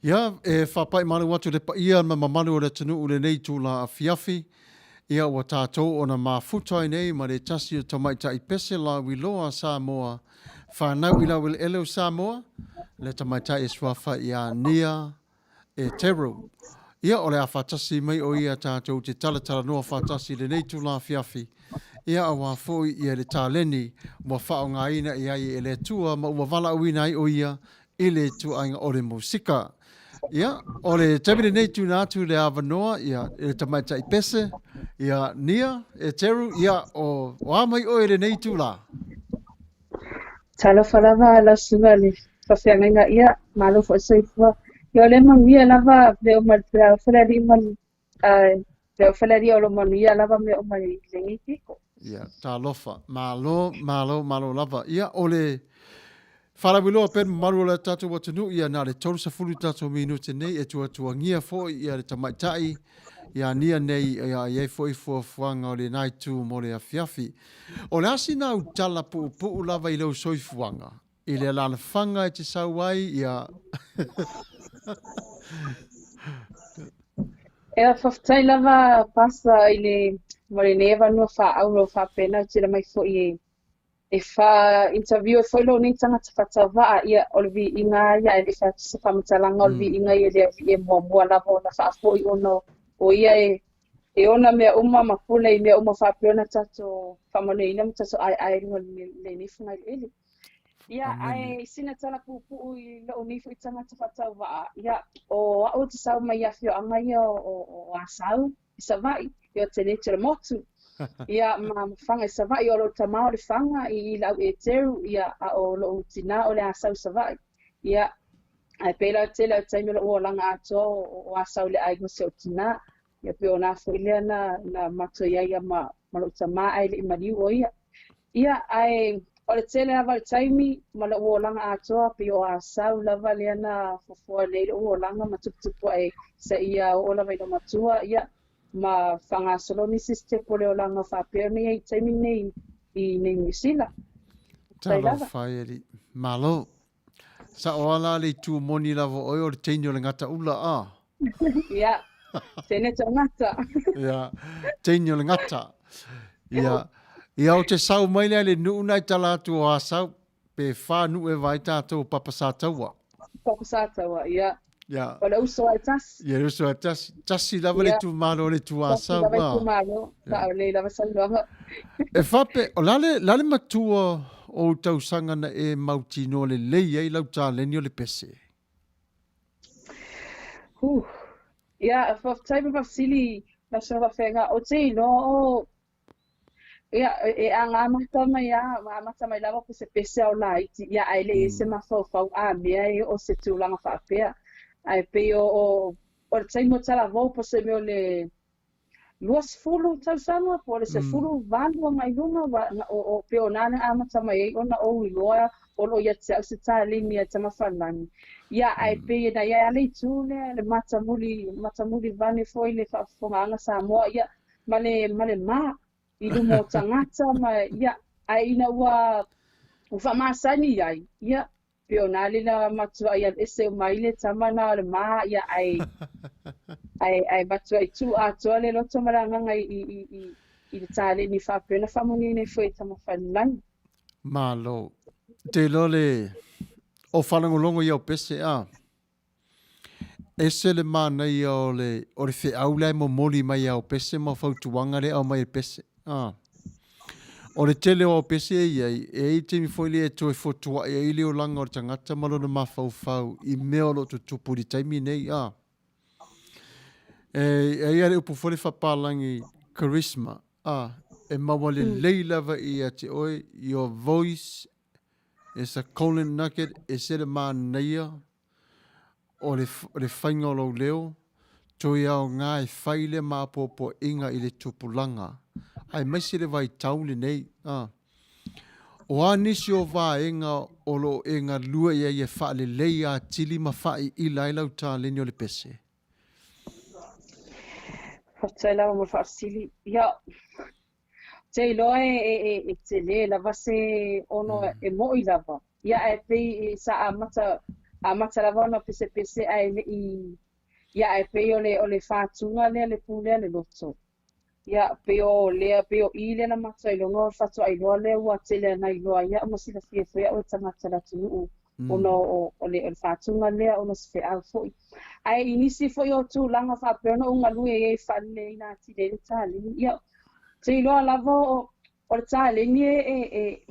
Ia, e faapai malu atu le paia ma mamalu o le atunuu lenei itula afiafi. Ia, ua tatou ona mafuta ai nei ma le tasi o tamaitai pese lauiloa Samoa fanau i laueleele o Samoa, le tamaitai e suafa ia Nia Eteru. Ia, o le a faatasi mai o ia tatou te talatalanoa faatasi i lenei itula afiafi. Ia, auā foi ia le taleni ua faaaogaina i ai e le Atua ma ua valaauina ai o ia i le ituaiga o le musika. Ia, o le taimi lenei tuuina atu le avanoa ia i le tamaitai pese, ia Nia Eteru, ia o, o a mai oe i lenei itula? Talofa lava lau susuga i le faafeagaiga ia, malo foi soifua. Ia o le manuia lava mea uma le alofa le Alii ma le alofa le Alii o lo manuia lava mea uma i lenei pito. Ia, talofa. Malo, malo, malo lava. Ia, o le faalauiloa pea le mamalu o le tatou atunuu, ia na o le 30 tatou minute nei e tuatuagia foi ia le tamaitai ia Nia nei, ia i ai foi fuafuaga o lena itu mo le afiafi. O le a sina au tala puupuu lava i lou soifuaga i le alalafaga e te sau ai, ia. Ia, faafetai lava Pastor i le mo lenei avanoa faaauro faapena tele mai foi e e fa interview ai foi lou nei tagata faatauvaa ia o le viiga ia e le i fai atu se faamatalaga o le viiga ia le Alii e muamua lava ona faafoi ona o ia e e ona mea uma ma pule i mea uma faapea ona tatou faamanuiaina ma tatou aeae i luga o lenei fugaeleele. Ia, ae i sina tala puupuu i lo'u nei fo'i tagata faatauvaa, ia, o a'u ou te sau mai i afioaga ia o Asau i Savaii, ia o Teneti o le motu. Ia, ma Faga i Savaii, o lo'u tama o Lefaga i i Lau Eteru, ia, a o lo'u tinā o le Asau i Savaii. Ia, ae pei la o le tele o taimi o lo'u olaga atoa o Asau le aiga o si o'u tinā. Ia pei o na foi lea na na matou i ai ma ma lo'u tama ae le i maliu o ia. Ia, ae o le tele lava o le taimi ma lo'u olaga atoa pei o Asau lava lea na fofoa nei lo'u olaga ma tuputupu ae seia oo lava i lou matua, ia, ma faagasolo nisi sitepu o le olaga faapea ona i ai i taimi nei i nei Niu Sila. Faafetai lava. Talofa e alii. Malo. Sa'o a la le itu moni lava o oe o le teine o le gata ula a. Ia. Teine to gata. Ia. Teine o le gata. Ia. Ia o te sau mai lea le nuu na i tala atu o Asau pe wha nuu e vai tātou o Papa Sataua. Papa Sataua, ia. Ia. O le uso ai tasi. Ia, le uso ai tasi. Tasi lava le itumalo o le itu Asau. Tasi lava itumalo. Sa o lei lava saunoaga. E fape, o la le, la le matua o ou tausaga na e mautinoa lelei ai lau taleni o le pese? Huh. Ia, faafetai ma faafesili lau Susuga Faafeagaiga. Ou te iloa o Ia, e amata mai lava, amata mai lava pesepese ao laiti, ia ae le i ai se mafaufau a mea e oo se tulaga faapea. Ae pei o, o, o le taimi o talavou po o se mea o le 20 tausaga po o le 18 agai i luga, o, o, pei o na na amata mai ai ona ou iloa o lo o ia te au se taleni a Tamafalagi. Ia, ae pei na i ai lava le itu lea, le matamuli, matamuli vane foi le faafofogaaga Samoa, ia, ma le, ma le ma i luma o tagata ma, ia, ae ina ua, ua faamasani ai, ia, pei o na lea matuai alu ese uma ai le tama na o le ma, ia, ae, ae, ae matuai tuu atoa le loto ma le agaga i, i, i, i, i le taleni faapea ona faamanuia nei foi e Tamafailalagi. Malo. Te iloa le, o faalogologo i au pese, a. Ese le manaia o le, o le feau la e momoli mai e ao pese ma fautuaga lea e aumai e pese. Ah. O le tele o ao pese e i ai, e i ai taimi foi lea e toe fotuai ai le olaga o le tagata ma lona mafaufau i mea o lo o tutupu i le taimi nei. Ah. E, e i ai le upu foi le faapalagi charisma. Ah. E maua lelei lava ia te oe, your voice is a golden nugget, ese le manaia o le, o le faiga o lou leo, toe aoga e fai lea mapoapoaiga i le tupulaga, aemaise le vaitau lenei. A. O a nisi o vaega o lo o e galue i ai e faalelei atili ma faaiila ai lau taleni o le pese? Faafetai lava mo le faafesili. Ia, Ou te iloa e, e, e, e tele lava se ono e mo'i lava. Ia ae pei e sa amata, amata lava ona pesepese ae le i, ia ae pei o le, o le fatuga lea, le pulea le loto. Ia pei o lea, pei o i lea na matou iloga o le faatoa iloa lea ua tele ana iloa ai au ma silafia foi au e tagata o le atunuu ona o, o le, o le fatuga lea ona o se feau foi. Ae i nisi foi o tulaga faapea ona ou galue ai e faaleleina atili ai le taleni, ia, ou te iloa lava o, o le taleni e, e, e,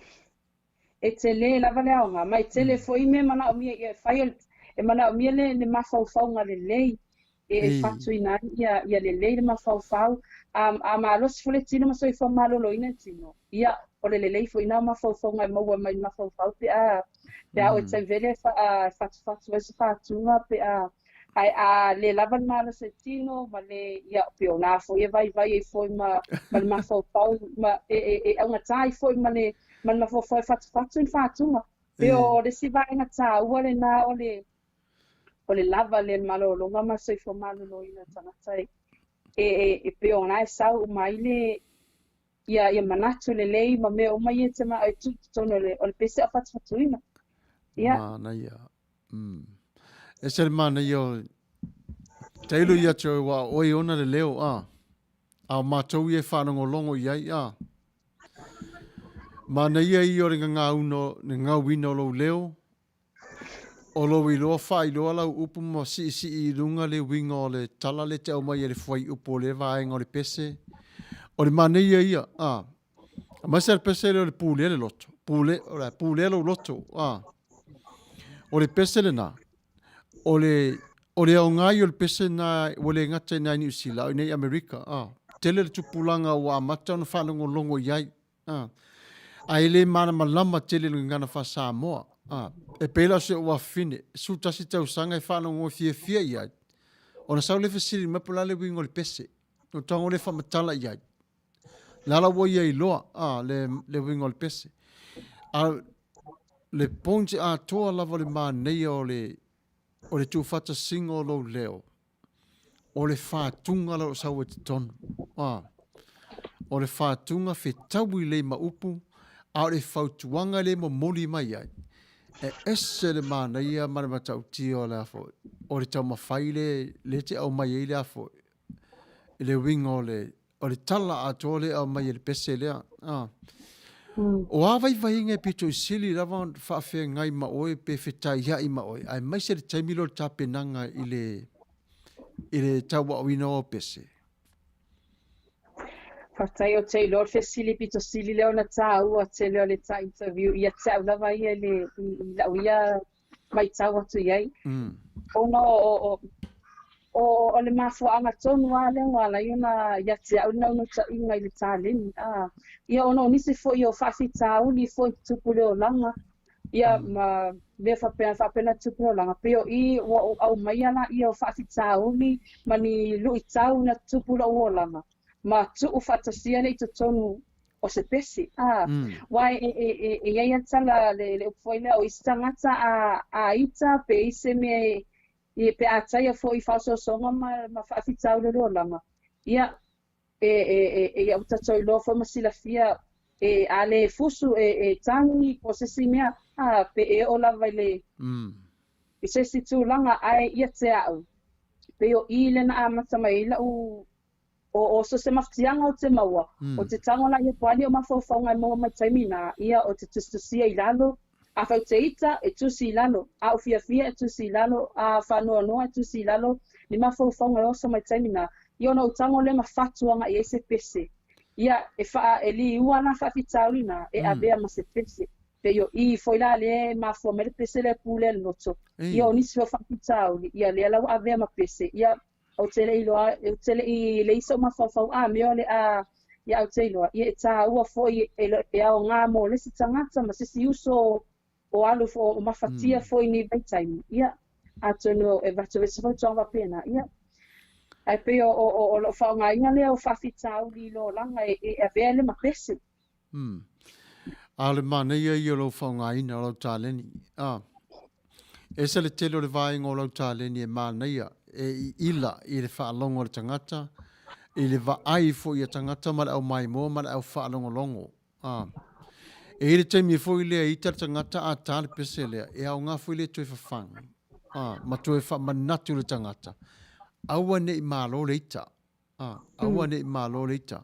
e tele lava le aoga, ma e tele foi mea e manaomia ia e fai, o le, e manaomia le, le mafaufauga lelei e, e fatuina ai ia, ia lelei le mafaufau. A, a malosi foi le tino ma soifua maloloina le tino, ia, o le lelei foi na o mafaufauga e maua mai le mafaufau pe a, pe a oo e taivele e fa, fatufatu ai se fatuga pe a, ae a le lava le malosi o le tino ma le, ia, pei o na foi e vaivai ai foi ma, ma le mafaufau ma e, e, e augata ai foi ma le, ma le mafaufau e fatufatu ni fatuga. Pei o le isi vaega taua lena o le, o le lava lea le malologa ma le soifua maloloina o le tagata e, e, e pei o na e sau uma ai le, ia, ia manatu lelei ma mea uma ia e te ma, e tuu i totonu o le, o le pese a o fatufatuina. Ia. Manaia. Mm. Ese le manaia o tailo ia te oe wa oe ona le leo a. A o matou ia e faalogologo i ai a. Manaia ia o le gagauina, le gauina o lou leo, O lou iloa faailoa lau upu ma siisii i luga le uiga o le tala le te aumai e le fuaiupu o lea vaega o le pese. O le manaia ia, a. Aemaise le pese lea o le pulea le loto. Pule, o le pulea lou loto, a. O le pese lena, o le, o le aoga ia o le pese lena ua le gata i ina i Niu Sila, a o i inei i Amerika, a. Tele le tupulaga ua amata ona faalogologo i ai, a. Ae le malamalama tele i le gagana faa-Samoa, a. E pei la o si ou afafine, 11 tausaga e faalogo fiafia i ai, ona sau lea fesili mai po o le a le uiga o le pese. O le tago lea faamatala i ai. Le ala ua ia iloa a, le, le uiga o le pese. A le point atoa lava o le manaia o le, o le tuufaatasiga o lou leo, o le fatuga la o sau ai totonu. A, o le fatuga fetaui lelei ma upu, a o le fautuaga lea e momoli mai ai, e ese le manaia ma le matautia o le a foi, o le taumafai le, le te aumai ai le a foi, i le uiga o le, o le tala atoa lea e aumai e le pese lea. Ah. O a vaivaiga e pito i sili lava ona faafeagai ma oe pe fetaiai ma oe, aemaise le taimi lea o le tapenaga i le, i le tauaoina o au pese? Faafetai ou te iloa o le fesili pito sili lea ona tāua tele o le ta interview ia te au lava ia i le i lau ia matau atu i ai. Ona o, o, o le mafuaaga tonu lava lea ua ala ai ona ia te au le naunautaiga i le taleni. A, ia ona o nisi foi o faafitauli foi tutupu i le olaga, ia ma mea faapena, faapena tutupu i le olaga. Pei o i ua ou aumaia laia o faafitauli ma ni luitau na tutupu i lou olaga ma tuu faatasia lea i totonu o se pese. A, aua e, e, e, e i ai a le tala, le, le upu foi lea, o isi tagata a, a ita pe i se mea e, e, pe a taia foi i faaosoosoga ma, ma faafitauli o le olaga, ia, e, e, e, e, ia ua tatou iloa foi ma silafia, e, a le fusu, e, e tagi po o se isi mea, a, pe e oo lava i le, i se isi tulaga, ae ia te au, pei o i lea na amata mai ai lau O, o so se mafatiaga o te maua, o te tago la ia poali o mafaufauga e maua mai taimi na, ia o te tusitusia i lalo, afai te ita, e tusi i lalo, a o fiafia e tusi i lalo, a faanoanoa e tusi i lalo, ni mafaufauga e oso mai taimi na, ia ona ou tago lea ma fatuaga i ai se pese. Ia, e faa, e liua la faafitauli na, e avea ma se pese. Pei o i foi la lea e mafua mai le pese lea pule a le loto. Ia o nisi o faafitauli, ia lea la ua avea ma pese, ia Ou te le i iloa, ou te le i leai so'u mafaufau a mea o le a ia ou te iloa, ia e tāua foi e, e aogā mo le isi tagata ma se isi uso o alu fo, o mafatia foi i nei vaitaimi. Ia, atonu e avatu ai se fautuaga faapena, ia. Ae pei o, o, o, o lou faaaogaina lea o faafitauli i le olaga e, e avea ai le ma pese. A o le manaia ia o lou faaaogaina o lau taleni. A. Ese le tele o le vaega o lau taleni e manaia e iila i le faalogo a le tagata, i le vaai foi a tagata ma le au maimoa ma le au faalogologo. A. E i ai le taimi foi lea e ita le tagata a ta le pese lea, e aoga foi lea e toe fafaga, a, ma toe faamanatu i le tagata, aua ne i malo le ita. A, aua ne i malo le ita.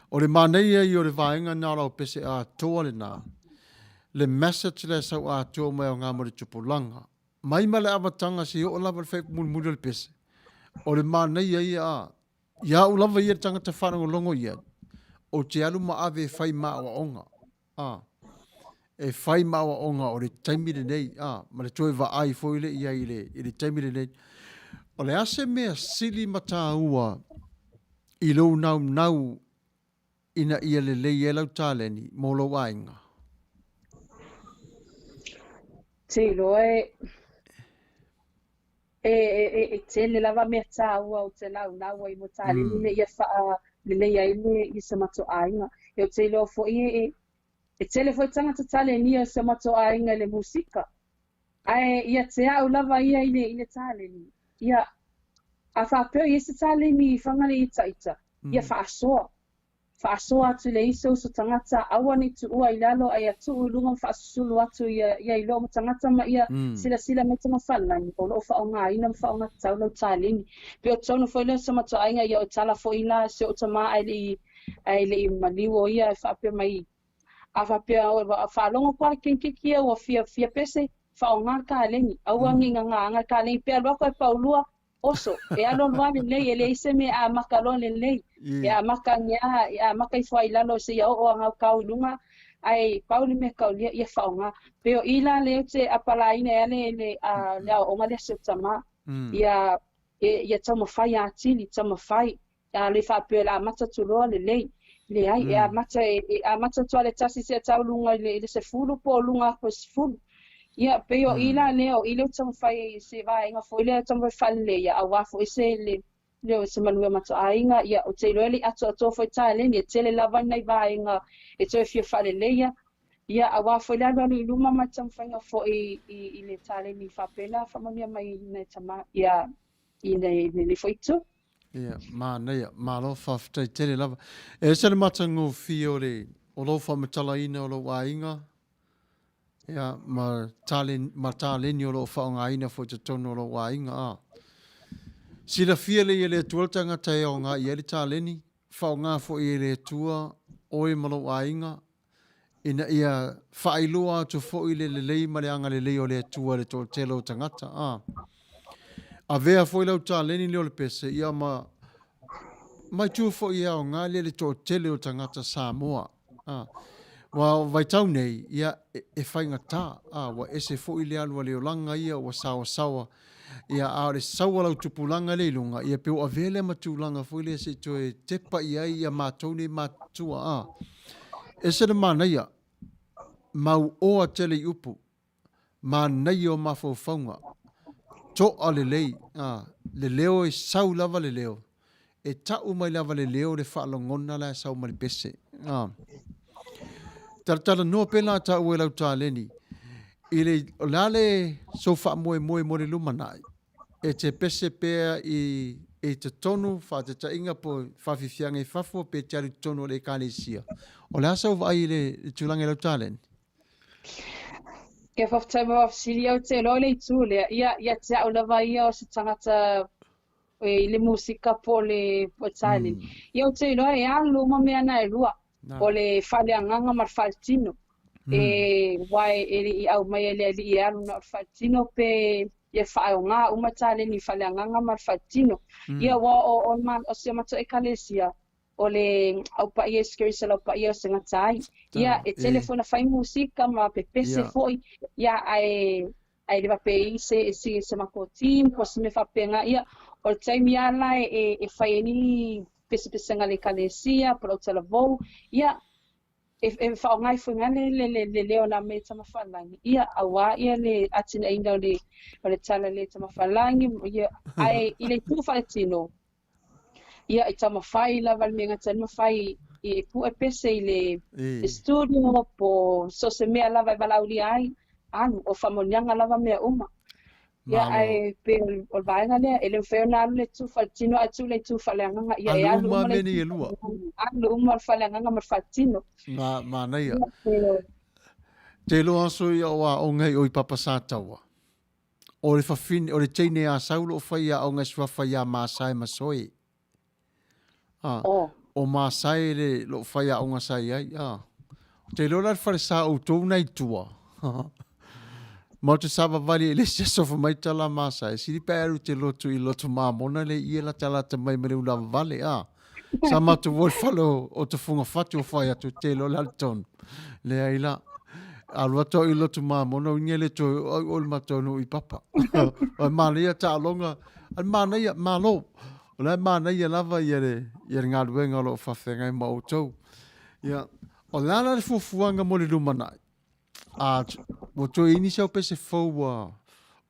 O le manaia ia o le vaega lena o lau pese atoa lena, le message lea e sau atoa mai aoga mo le tupulaga. Mai ma le amataga seia oo lava i le faaiuga mulimuli o le pese. O le manaia ia, a, ia au lava ia le tagata faalogologo i ai, ou te alu ma ave e fai ma aoaoga. A, e fai ma aoaoga o le taimi lenei, a, ma le toe vaai foi lea i ai i le, i le taimi lenei. O le a se mea sili ma tāua i lou naunau ina ia lelei ai lau taleni mo lou aiga? Te iloa e, E, e, e, e tele lava mea tāua ou te naunau ai mo taleni ina ia faalelei ai le i so matou aiga. E ou te iloa foi e, e, e tele foi tagata talenia o si o matou aiga i le musika. Ae ia te au lava ia i le, i le taleni, ia, a faapea o i ai se taleni i Fagalii i Taita, ia faasoa. Faasoa atu i le isi uso tagata, aua ne i tuua i lalo, a ia tuu i luga ma faasusulu atu ia, ia iloa ma tagata ma ia silasila mai tamafanlagi, o lo o faaaogaina ma faaaogatatau lau taleni. Pei o totonu foi lea o se matuaiga, ia o tala foi la si ou tama ae le i, ae le i maliu o ia e faapea mai, a faapea ua faalogo koa le kenkeki ia ua fia, fia pese, faaaoga le kaleni, aua ne i gagaaga le kaleni, pe alu atu ae paulua, Oso, e alualu lava lelei, e leai se mea e amata loa lelei. E amata ane lava, e amata ifo lava i lalo seia oo a gaukau i luga. Ae pau le mea kaulia ia faaaoga. Pei o i la lea ou te apalaina ai le le le aoaoga lea a si ou tama. Ia ia taumafai atili, taumafai. A le faapea o le a amata atu loa lelei. Leai, e amata e amata atu lava i le tasi seia tau i luga i le 10 po o luga atu i le 10. Ia, pei o i la lea, o i lea ou te taumafai ai i se vaega foi lea e taumafai e faaleleia aua foi se le le o se manuia matuaiga. Ia, ou te iloa e le i atoatoa foi taleni, e tele lava nai vaega e toe fia faaleleia. Ia, aua foi le alualu i luma ma le taumafaiga foi i le taleni faapena faamanuia mai nai tama, ia, i lenei foi itu. Ia, manaia, malo faafetai tele lava. E ese le matagofie o le o lou faamatalaina o lou aiga, ia, ma talen, ma taleni o lo o faaaogaina foi i totonu o lou aiga, a. Silafia lelei e le Atua le tagata e aoga i ai le taleni, faaaoga foi e le Atua oe ma lou aiga, ina ia faailoa atu foi le lelei ma le agalelei o le Atua i le toatele o tagata. A. Avea foi lau taleni lea o le pese, ia ma maitu foi e aoga lea i le toatele o tagata Samoa. A. Aua o vaitau nei, ia, e faigata, a, ua ese foi le alu a le olaga ia, ua saoasaoa, ia, a o le sau a lau tupulaga lea i luga, ia pei ua avea lea ma tulaga foi lea se i toe tepa i ai ia matou nei matutua, a. Ese le manaia, mauoa tele i upu, manaia o mafaufauga, toa lelei, a, le leo e sau lava le leo, e tau mai lava le leo le faalogona la e sau ma le pese. A. Talatalanoa pea la taua i lau taleni, i le, o le a le sou faamoemoe mo le lumanai? E te pese pea i, i totonu, faataitaiga po o faafiafiaga i fafo pe te alu i totonu o le Ekalesia. O le a sau vaai i le, le tulaga i lau taleni? Ia faafetai mo faafesili, ou te iloa le itu lea. Ia, ia te au lava ia o se tagata i le musika po o le po o le taleni. Ia ou te iloa e alu uma mea na e lua, o le faaleagaga ma le faaletino. E aua e le i aumai e le Alii e alu na o le faaletino pe ia faaaoga uma taleni faaleagaga ma le faaletino. Ia aua o o o si o matou Ekalesia, o le Au Paia Iesu Keriso Lau Paia o se gata ai. Ia, e tele foi na fai musika ma pepese foi, ia, ae, ae le faapea i se, se, se matou team po o se mea faapena. Ia, o le taimi lava la e, e fai ai ni pesepesega a le Ekalesia po o le autalavou, ia, e, e faaaoga ai foi i ina le, le, le, le leo na aumai e Tamafaialagi, ia, aua ia le atinaeina o le, o le tala le Tamafaialagi, ia, ae i le itu faaletino, Ia, i taumafai lava le mea e gata ai le mafai i pue pese i le i studio po o so o se mea lava e valaaulia ai, alu, o faamanuiaga lava mea uma. Ia, ae pei o le vaega lea, e le mafai ona alu le itu faaletino ae tuu le itu faaleagaga. Ia, e alu uma le itu faaleagaga, alu uma le faaleagaga ma le faaletino. Ma, manaia. Te iloa aso ia o aoga i o i Papasataua. O le fafine, o le teine a Saulo o fai aoga e suafa iā Masae ma Soe. A, oh. O Masae le loo fai aoga sa i ai. A. Ou te iloa la le falesa outou na i tua. Ma ou te savavali i le isi aso fai mai tala Masae, sili pe alu te lotu i lotu mamona le ie latalata mai ma le ulavavale. A. Sa matou o i le fale o, o Tafugafatu o fai atu, te iloa le a le tonu. Leai la. Alu atu au i lotu mamona, uiga le toe oo au o le matou nuu i Papa. O le manaia taaloga, o le manaia, malo. O la e manaia lava ia le, ia le galuega o lo o faafeagai ma outou. Ia, o le a la le fuafuaga mo le lumanai? A, ua toe i ai nisi au pese fou ua,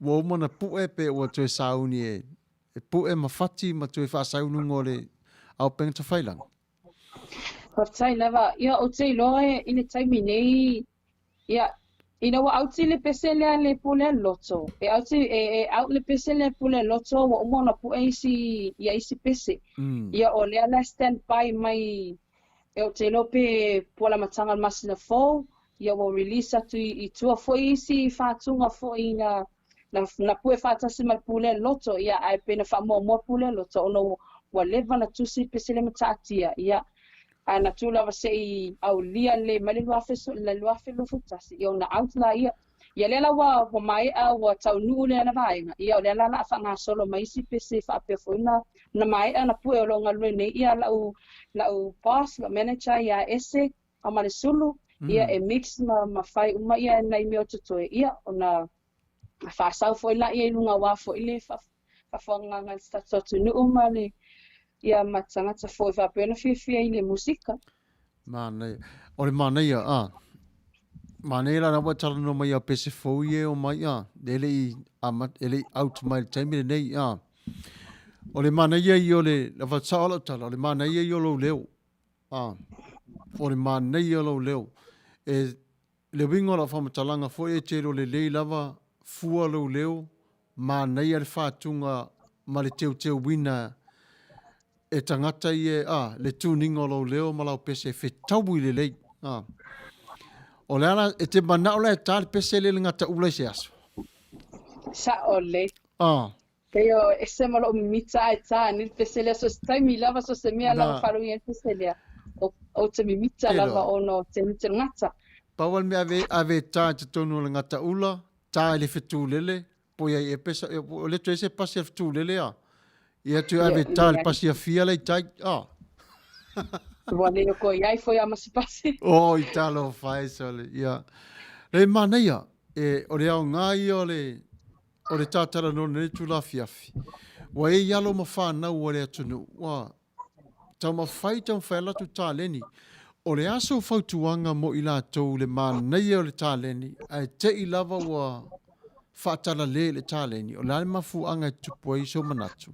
ua uma ona pue pe ua toe sauni e, e pue ma fati ma toe faasau i luga o le Auupega Tafailagi? Faafetai lava. Ia, ou te iloa i le taimi nei, ia, ina ua auti le pese lea le pule loto, e auti, e, e out le pese lea pule loto, ua uma ona pue isi, ia isi pese. Ia, o lea la stand by mai, e ou te iloa pe po o le amataga o le masina fou, ia ua release atu i, i tua foi isi faatuga foi na, Na, na pue faatasi ma le pulea loto, ia, ae pei na faamuamua pulea loto ona ua, ua leva ona tusi pese le mataatia, ia, ae na tuu lava se i aulia lelei mai le 2021, ia ona out laia. Ia lea la ua, ua maea, ua taunuu lea vaega, ia o lea la o le a faagasolo mai isi pese faapea foi na, na maea ona pue o lo o galulue nei ia lau, lau boss, lau manager ia Ese, Famalesulu, Ia e mix ma ma fai uma ia nai mea o totoe, ia ona faasau foi laia i luga aua foi le faafofogaaga a le tatou atunuu ma le ia ma tagata foi faapea ona fiafia i le musika. Manaia. O le manaia, a. Manaia la ua talanoa mai ia pese fou ia e o mai, a. E le i, e le i out mai le taimi lenei, a. O le manaia ia o le, la sao lau tala, o le manaia ia o lou leo. A. O le manaia o lou leo. E, le uiga o lau faamatalaga foi e te iloa lelei lava fua lou leo, manaia le faatuga ma le teuteuina e tagata ia, a, le tuniga o lou leo ma lau pese e fetaui lelei. A. O le ala, e te manao la e ta le pese lea i le gataula i se aso. Sa'o lelei. A. Pei o ese ma lo'u mimita ae ta nei le pese lea, so se taimi lava, so se mea lava faalogo ai le pese lea, ou te mimita lava ona o te te le gata. Pau lava le mea ave, ave e ta i totonu o le gataula, ta i le fetulele, po i ai ea pesa, o le toe ese pasi a le fetulele a. Ia toe ave e ta i le pasi afia la i tai, a. Ua le o koe iai foi a ma se pasi. Oi, talofa e sole, ia. Le manaia, e, o le aoga ia o le, O le tātalanoa o lenei itula afiafi, ua i ai alo ma fanau a le atunuu ua taumafai taumafai a latou taleni. O le a sou fautuaga mo i latou i le manaia o le taleni ae te i lava ua faatalale i le taleni? O le a le mafuaaga e tupu ai sou manatu?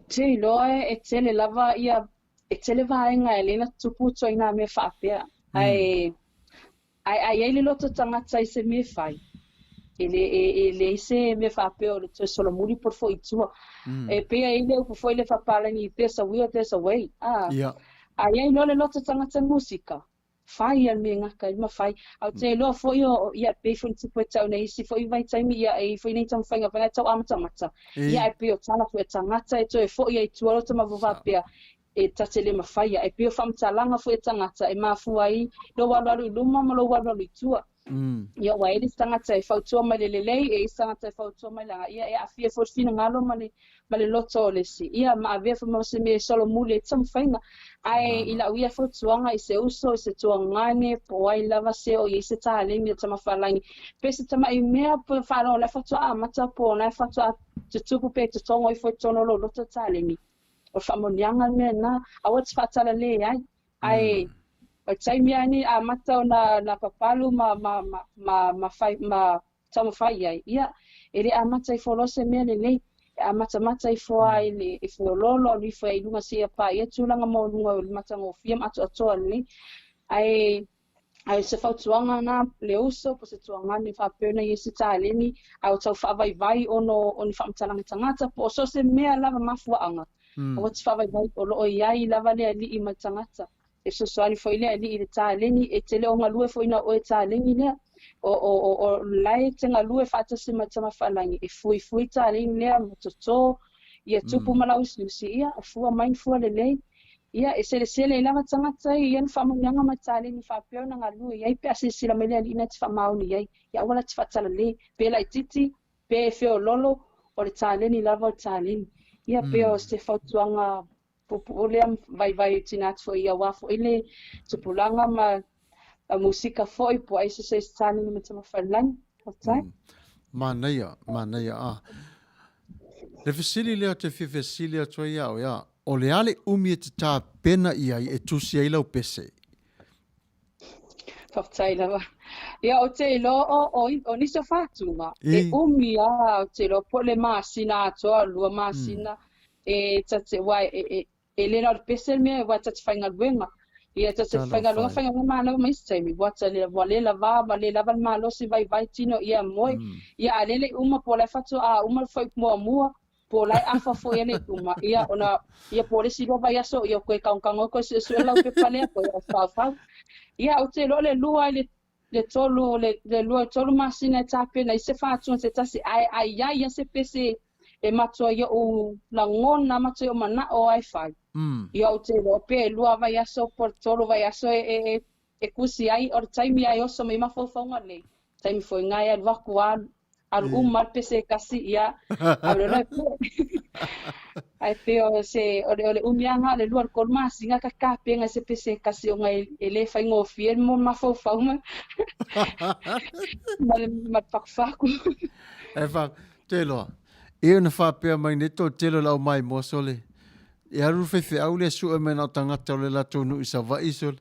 Te iloa e tele lava ia, e tele vaega e ala ai ona tupu ituaiga mea faapea. Ae Ae a i ai le loto tagata i se mea e fai, e le, e, e leai se mea faapea o le toe solomuli po o le foi i tua. E pei e i ai le upu foi lea faapalagi, there's a will, there's a way. A, a i ai loa le loto tagata i musika, fai ia le mea e gata ai ma fai. A ou te iloa foi o, o, ia, pei foi ona tupu e tau nei isi foi vaitaimi, ia, e i ai foi nei taumafaiga fai tau amatamata, ia, ae pei o tala foi a tagata e toe foi ai i tua loto ma faapea, e ta te le mafaia. E pei o faamatalaga foi a tagata e mafua ai lou alualu i luma ma lou alualu i tua. Ia ua i ai le isi tagata e fautua mai le lelei, e i ai isi tagata e fautua mai le aga. Ia e aafia foi le finagalo ma le, ma le loto o le isi. Ia ma avea foi ma se mea e solomuli ai taumafaiga. Ae i lau ia fautuaga i se uso, i se tuagane, po o ai lava se o i ai se taleni o Tamafalagi, pe se tamai mea pe faalogo la e faatoa amata po o la e faatoa tutupu pe totogo ifo i totonu o lou loto taleni. O le faamanuiaga le mea lena, aua te faatalale ai. Ae o le taimi lava lenei e amata ona na papalu ma ma ma ma ma fai ma taumafai i ai, ia, e le amata ifo loa se mea lelei. E amatamata ifo lava i le e feoloolo alu ifo ai i luga seia paia tulaga maualuga o le matagofie ma atoatoa lelei. Ae Ae o se fautuaga na le uso po o se tuagane faapea ona i ai se taleni a o tau faavaivai ona o ni faamatalaga tagata po o so o se mea lava mafuaaga aua te faavaivai o lo o i ai lava le alii ma le tagata e fesoasoani foi le alii i le taleni e te le o galue foi na o oe taleni lea o o o o la e te galue faatasi ma le Tama Faalagi e fuifui taleni lea ma toto ia tupu ma lauusiusi ia fua mai ni fua lelei Ia, e selesele ai lava tagata ia i ana faamanuiaga ma taleni faapea ona galue i ai pe a silasila mai le Alii na te faamaoni i ai. Ia aua la te faatalale, pe laitiiti, pe feoloolo, o le taleni lava o le taleni. Ia, pei o se fautuaga puupuu lea ma vaivai i tina atu foi aua foi le tupulaga ma musika foi po o ai se se taleni ma Tamafailangi. Faafetai. Manaia, manaia, a. Le fesili lea ou te fia fesili atu ai ia oe, a, o le a le umi e te tapena i ai e tusi ai lau pese? Faafetai lava. Ia, ou te iloa o, o, o nisi o faatuga, e umi lava, ou te iloa po o le masina atoa, 2 masina, e ta te, aua e, e, E le na o le pese le mea, ua ta te faigaluega. Ia ta te faigaluega, faigaluega malo ma isi taimi, ua ta le, ua le lava, ua le lava le malosi vaivai tino ia moe. Ia a lele i uma po o la e faatoa uma le fuaiupu muamua, po o la e afa foi ana i uma, ia ona, ia po o le isi 2 vaiaso, ia koe kagokago ai koe suesue lau pepa lea, koe faufau. Ia ou te iloa o le 2 i le le 3, le, le 2 i 3 masina e tapena ai se faatuga se tasi, ae a i ai ia se pese e matua i oʻu lagona, matua i oʻu manaʻo ai fai. Ia ou te iloa pe 2 vaiaso po o le 3 vaiaso e, e, e, e kusi ai, o le taimi lava e oso mai mafaufauga nei, taimi foi na e alu aku lava, alu uma le pese e tasi, ia, alu loa e pue. Ae pei o se o le o le umi lava na o le lua i le tolu masina ta tapena i se pese e tasi ona e le faigofie le mafaufau ma ma le ma le fatufatu. E fa, te iloa, e ona faapea mai nei toatele o le au maimoa sole, e alu le faifeau lea sue mai na o tagata o le latou nuu i Savaii sole.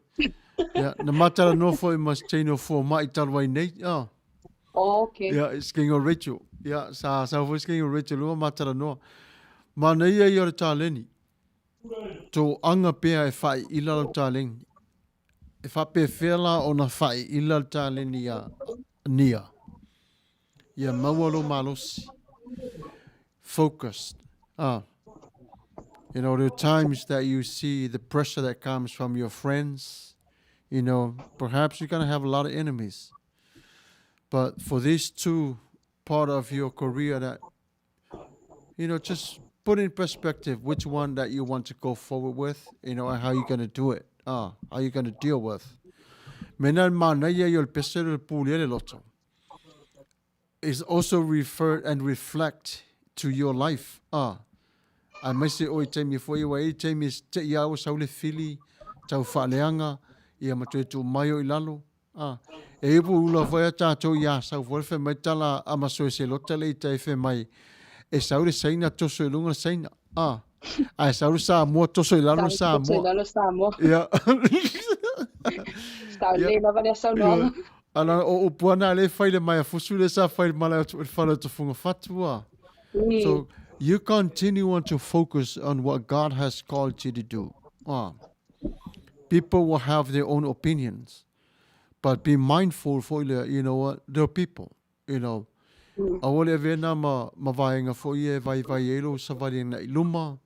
Ia, na ma talanoa foi ma se teine o fomai talu ai nei, ah. Oh, okay. Ia, se keiga o Rachel. Ia, sa sau foi se keiga o Rachel luga ma talanoa. Manaia ia o le taleni. Toaga pea e faaiila lau taleni. E faapefea la ona faaiila le taleni ia Nia? Ia maua lou malosi. Focused. Ah. You know, there are times that you see the pressure that comes from your friends. You know, perhaps you're going to have a lot of enemies. But for these two part of your career that, you know, just put in perspective which one that you want to go forward with, you know, and how you're going to do it. Ah, how you're going to deal with. Mena manaia i o le pese le pule le loto is also refer and reflect to your life. Ah, aemaise o i taimi foi ua i taimi te ia o sau le fili, tau whaaleanga, ia ma toe tuu mai o i lalo. Ah, e ipu ula foi a tātou i a sau foi le mai tala a masoe se lota le i tai fe mai e sau le saina toso i lunga le saina. Ah, a e sau le Samoa toso i lalo le Samoa. Toso i lalo Samoa. Ia. Sa le lava lea saunoaga. Ana o upu ana le fai le mai a fusu le sa fai le malae o le whare o te funga whatua. So you continue on to focus on what God has called you to do. Ah. People will have their own opinions. But be mindful foi lea, you know what, there are people, you know. Aua le avea nā ma, ma vaenga foi e vaivai ai lou savali ana i luma.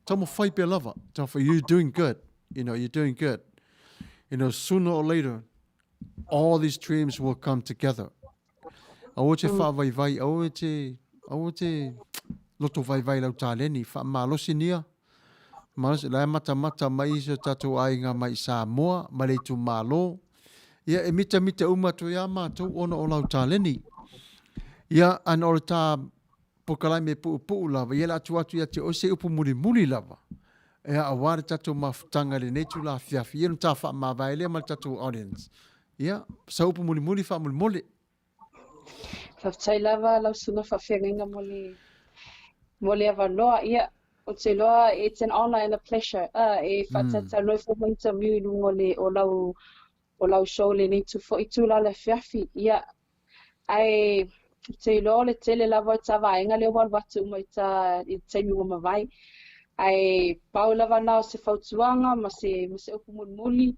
Taumafai pea lava. Taumafai, you're doing good. You know, you're doing good. You know, sooner or later, all these dreams will come together. Aua te whaavaivai, aua te, aua te loto vaivai lau taleni, whaamalosi nia, malosi, la e matamata mai i so tātou aiga mai i Samoa, ma le itumalo. Ia, e mitamita uma atu ia mātou ona o lau taleni. Ia, ana o le tā pokalame puupuu lava, ia le atu atu ia te oe se upu mulimuli lava. Ia, aua le tātou mafutaga i lenei tula afiafi, ia no tā whaamavae lea ma le tātou audience. Ia, sa upu mulimuli faamolemole. Faafetai lava lau susuga faafeagaiga mo le mo le avanoa. Ia, ou te iloa it's an honour and a pleasure uh, e faatalatalanoa foi ma interview i luga o le o lau o lau show lenei itu foi itula o le afiafi. Ia, ae ou te iloa o le tele lava o ta vaega lea ua alu atu uma i ta i le taimi ua mavae. Ae pau lava na o se fautuaga ma se ma se upu mulimuli.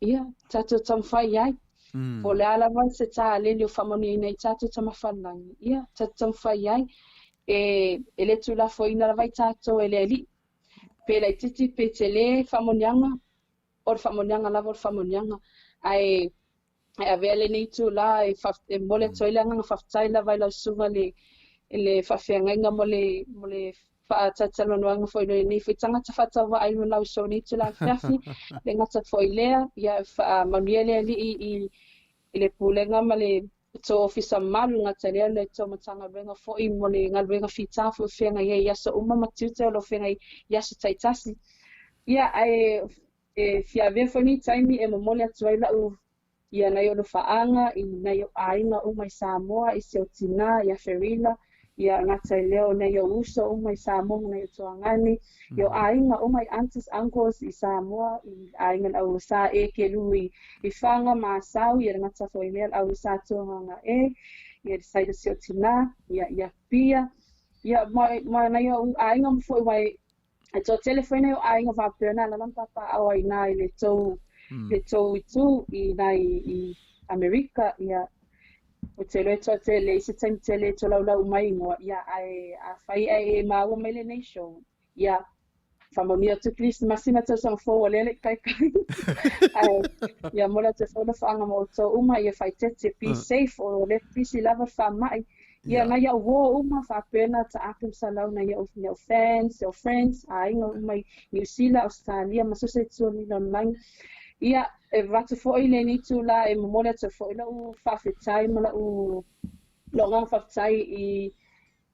Ia, tatou taumafai i ai. Po o le a lava se taleni o faamanuiaina ai tatou tamafanagi, ia, tatou taumafai i ai. E, e le tuulafoina lava i tatou e le Alii. Pe laitiiti pe tele faamanuiaga, o le faamanuiaga lava o le faamanuiaga. Ae, ae avea lenei itula e, e momoli atu ai le agaga faafetai lava i lau susuga i le, i le faafeagaiga mo le, mo le faatalatalanoaga foi lenei foi tagata faatauvaa i lona uso nei itula afiafi, le gata foi lea, ia faamanuia le Alii i, i le pulega ma le tou ofisa mamalu, le gata lea le tou Matagaluega foi mo le galuega fita foi o feagai ai i aso uma ma tiute o lo o feagai i aso taitasi. Ia, ae e fia avea foi lenei taimi e momoli atu ai lau Ia nai ou lofaaga i nai ou aiga uma i Samoa, i si ou tinā ia Ferila, ia gata i lea o nai ou uso uma i Samoa ma nai ou tuagane, i ou aiga uma i aunties, uncles i Samoa, i aiga le au sa e ke lu i i Whanga ma Asau, ia le gata foi lea le au sa tuagaga e, ia le side o si ou tinā, ia ia Pia, ia ma ma nai ou aiga uma foi wai E toatele foi nai o aiga faapea na alala ma papaaao ai ina i le tou le tou itu i ina i Amerika ia ou te iloa e toatele i se taimi tele e tolaulau uma ai igoa ia ae afai ae e maua mai lenei show ia faamanuia atu Kerisimasi ma tausaga fou o lea le i kaikai ae ia momoli atu ai foi alofaaga ma outou uma ia faaeteete be safe o lea pisi lava le faamai Ia, nai a'u uo uma faapea na taape ma salau nai a'u nai a'u fans, a'u friends, aiga uma i Niu Sila, Ausetalia ma so o se itu o le lalolagi. Ia, e avatu foi lenei itula e momoli atu ai foi la'u faafetai ma la'u la'u agaga faafetai i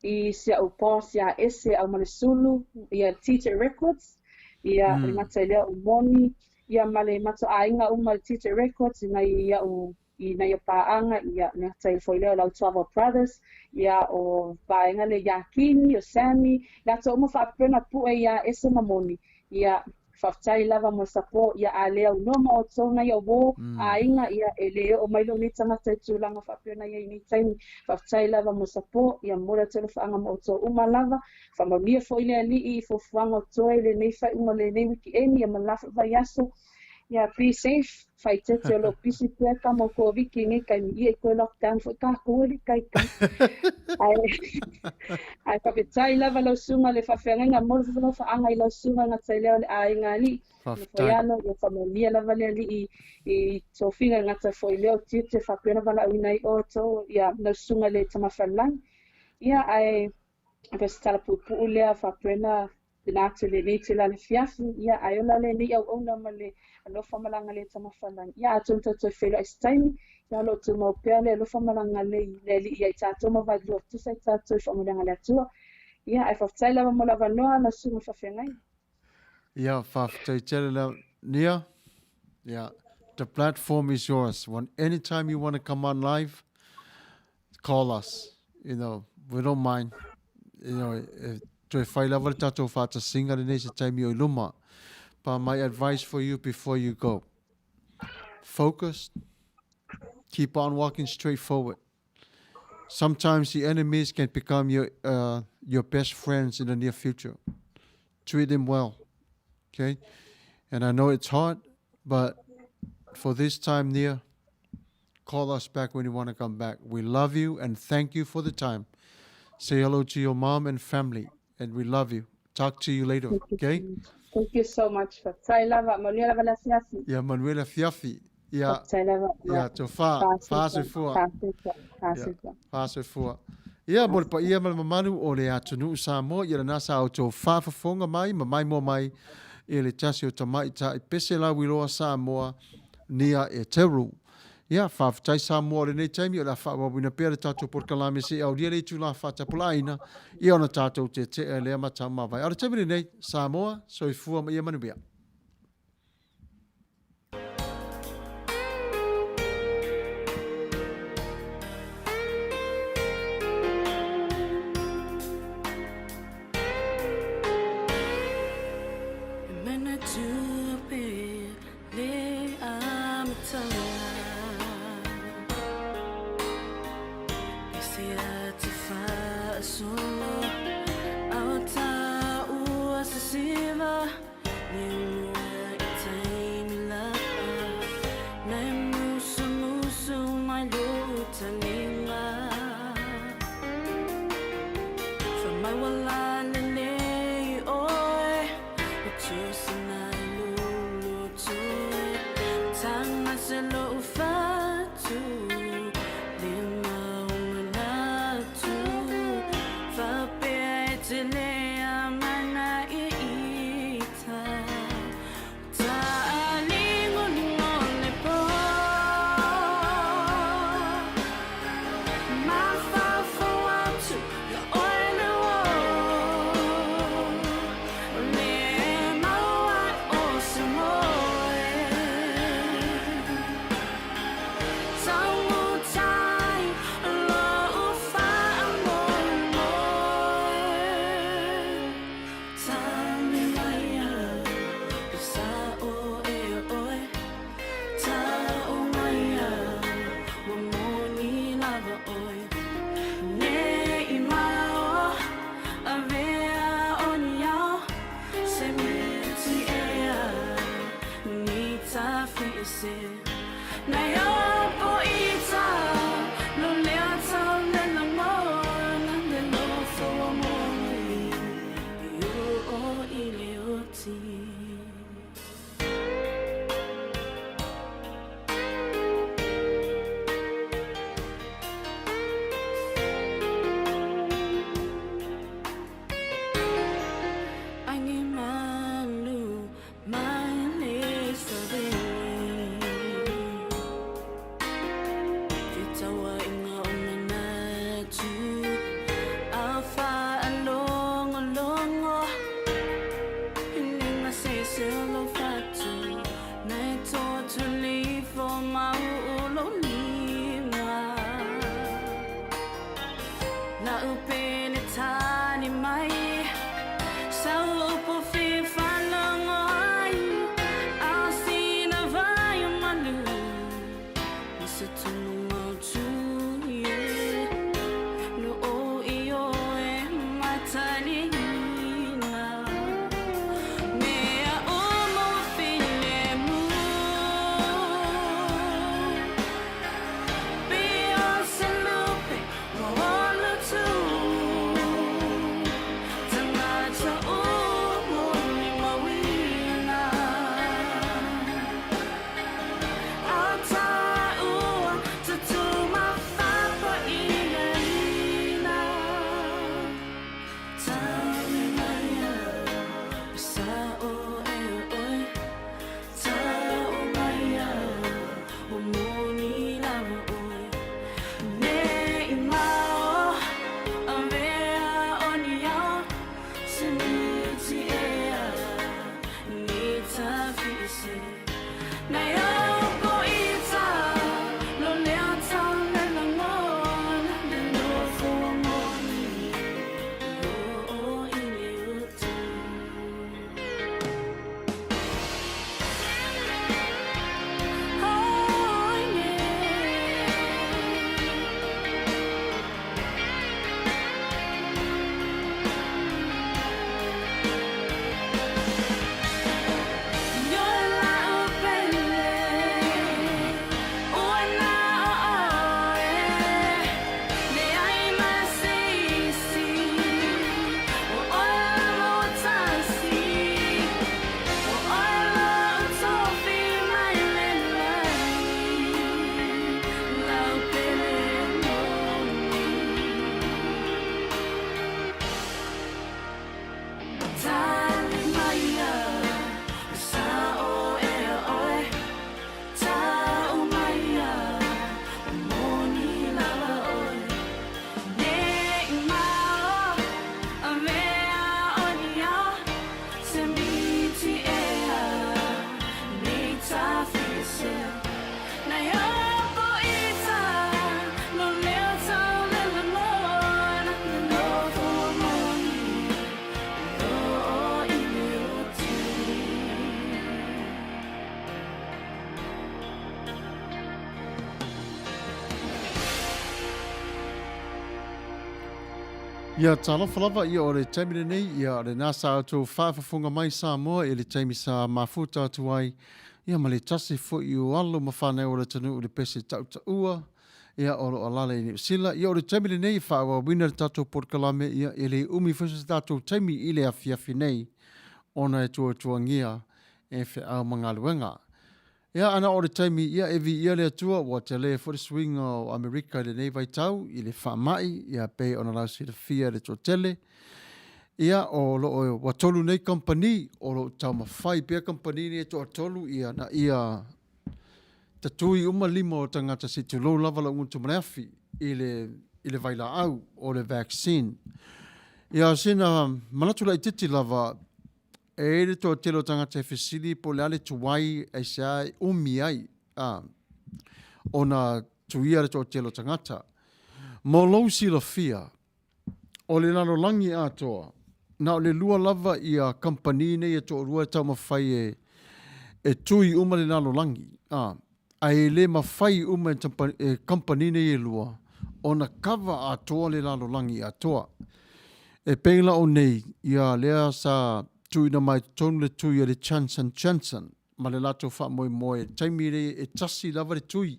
i si a'u boss iā Ese Aumalesulu ia TJ Records, ia e le gata i lea o Moni, ia ma le matou aiga uma i le TJ Records i nai a'u i nai paaga, ia le gata i foi lea o Lautuava Brothers, ia o vaega lea ia Kini, o Sammy, latou uma faapea ona pue iā Ese ma Moni, ia faafetai lava mo le support, ia a le aunoa ma outou nai uō aiga, ia e le oo mai lou nei tagata i tulaga faapea ona i ai i nei taimi. Faafetai lava mo le support, ia momoli atu alofaaga ma outou uma lava. Faamanuia foi le Alii i fuafuaga o totoe i lenei faaiuga o lenei wikieni, ia ma le la foi vaiaso. Ia be safe, faaeteete o lo o pisi pea tama o Koviki i nei taimi, ia i toe lockdown foi tatou e le taitai. Ae, ae faafetai lava lau susuga le faafeagaiga, momoli foi lau faaga i lau susuga gata i lea o le aiga alii. Faafetai. Alo, ia faamanuia lava le Alii i tofiga gata foi lea o tiute faapea ona valaauina ai outou, ia lau susuga le Tama Falelagi. Ia ae o se tala puupuu lea faapea ona Tena atu lenei itula le afiafi, ia ae ola lenei auauna ma le alofa ma le agalelei o Tamafalagi. Ia atonu tatou toe feiloai i se taimi, ia o lo o tumau pea le alofa ma le agalelei le Alii ia i tatou ma vaelua tutusa i tatou i faamanuiaga a le Atua. Ia ae faafetai lava mo le avanoa lau susuga faafeagaiga. Ia, faafetai tele lau Nia. Yeah, the platform is yours. When anytime you want to come on live, call us. You know, we don't mind. You know, e toe whai lava le tātou whātasinga lenei se taimi o i luma. But my advice for you before you go, focus, keep on walking straight forward. Sometimes the enemies can become your, your best friends in the near future. Treat them well, okay? And I know it's hard, but for this time near, call us back when you want to come back. We love you and thank you for the time. Say hello to your mom and family, and we love you. Talk to you later, Thank you okay? so much. Thank you so much. Faafetai lava, manuia lava le afiafi. Ia manuia le afiafi. Ia, Faafetai lava. ia, tofa, fa soifua. Fa soifua. Fa Ia, soifua. fa soifua. Ia, mo le paia ma le mamalu o le atunuu Samoa, ia lena sa outou faafofoga mai ma maimoa mai i le tasi o tamaitai pese lauiloa Samoa Nia Eteru. Ia, faafetai Samoa o lenei taimi o le a faaauauina pea le tatou polokalame seia aulia le itula faatapulaaina, ia ona tatou tetea lea ma taumavae. A o le taimi lenei, Samoa, soifua ma ia manuia. Ia, talofa lava, ia o le taimi lenei, ia o lena sa outou faafofoga mai Samoa i le taimi sa mafuta atu ai, ia ma le tasi foi o alo ma fanau o le atunuu i le pese tautaua, ia o lo o alaala i Niu Sila. Ia o le taimi lenei e faaauauina le tatou polokalame, ia e le umi foi se tatou taimi i le afiafi nei ona e tuatuagia e feau ma galuega. Ia ana o le taimi ia e viia le Atua ua tele foi le suiga o Amerika i lenei vaitau i le faamai ia pei ona lausilafia e le toatele. Ia o lo o ua tolu nei kamupani o lo o taumafai pea kamupani nei e toatolu ia na ia tatui uma lima o tagata se i tulou lava lau gutu ma le afi i le i le vailaau o le vaccine. Ia sina manatu laitiiti lava e i ai le toatele o tagata e fesili po o le a le tuai aisea e umi ai a ona tuia le toatele o tagata. Mo lou silafia, O le lalolagi atoa, na o le lua lava ia kamupani nei e toalua e taumafai e e tui uma le lalolagi, a, ae e le mafai uma e e kamupani nei e lua ona kava atoa le lalolagi atoa. E pei la o nei, ia lea sa tuuina mai totonu le tui a le Johnson Johnson, ma le latou faamoemoe i le taimi lea e tasi lava le tui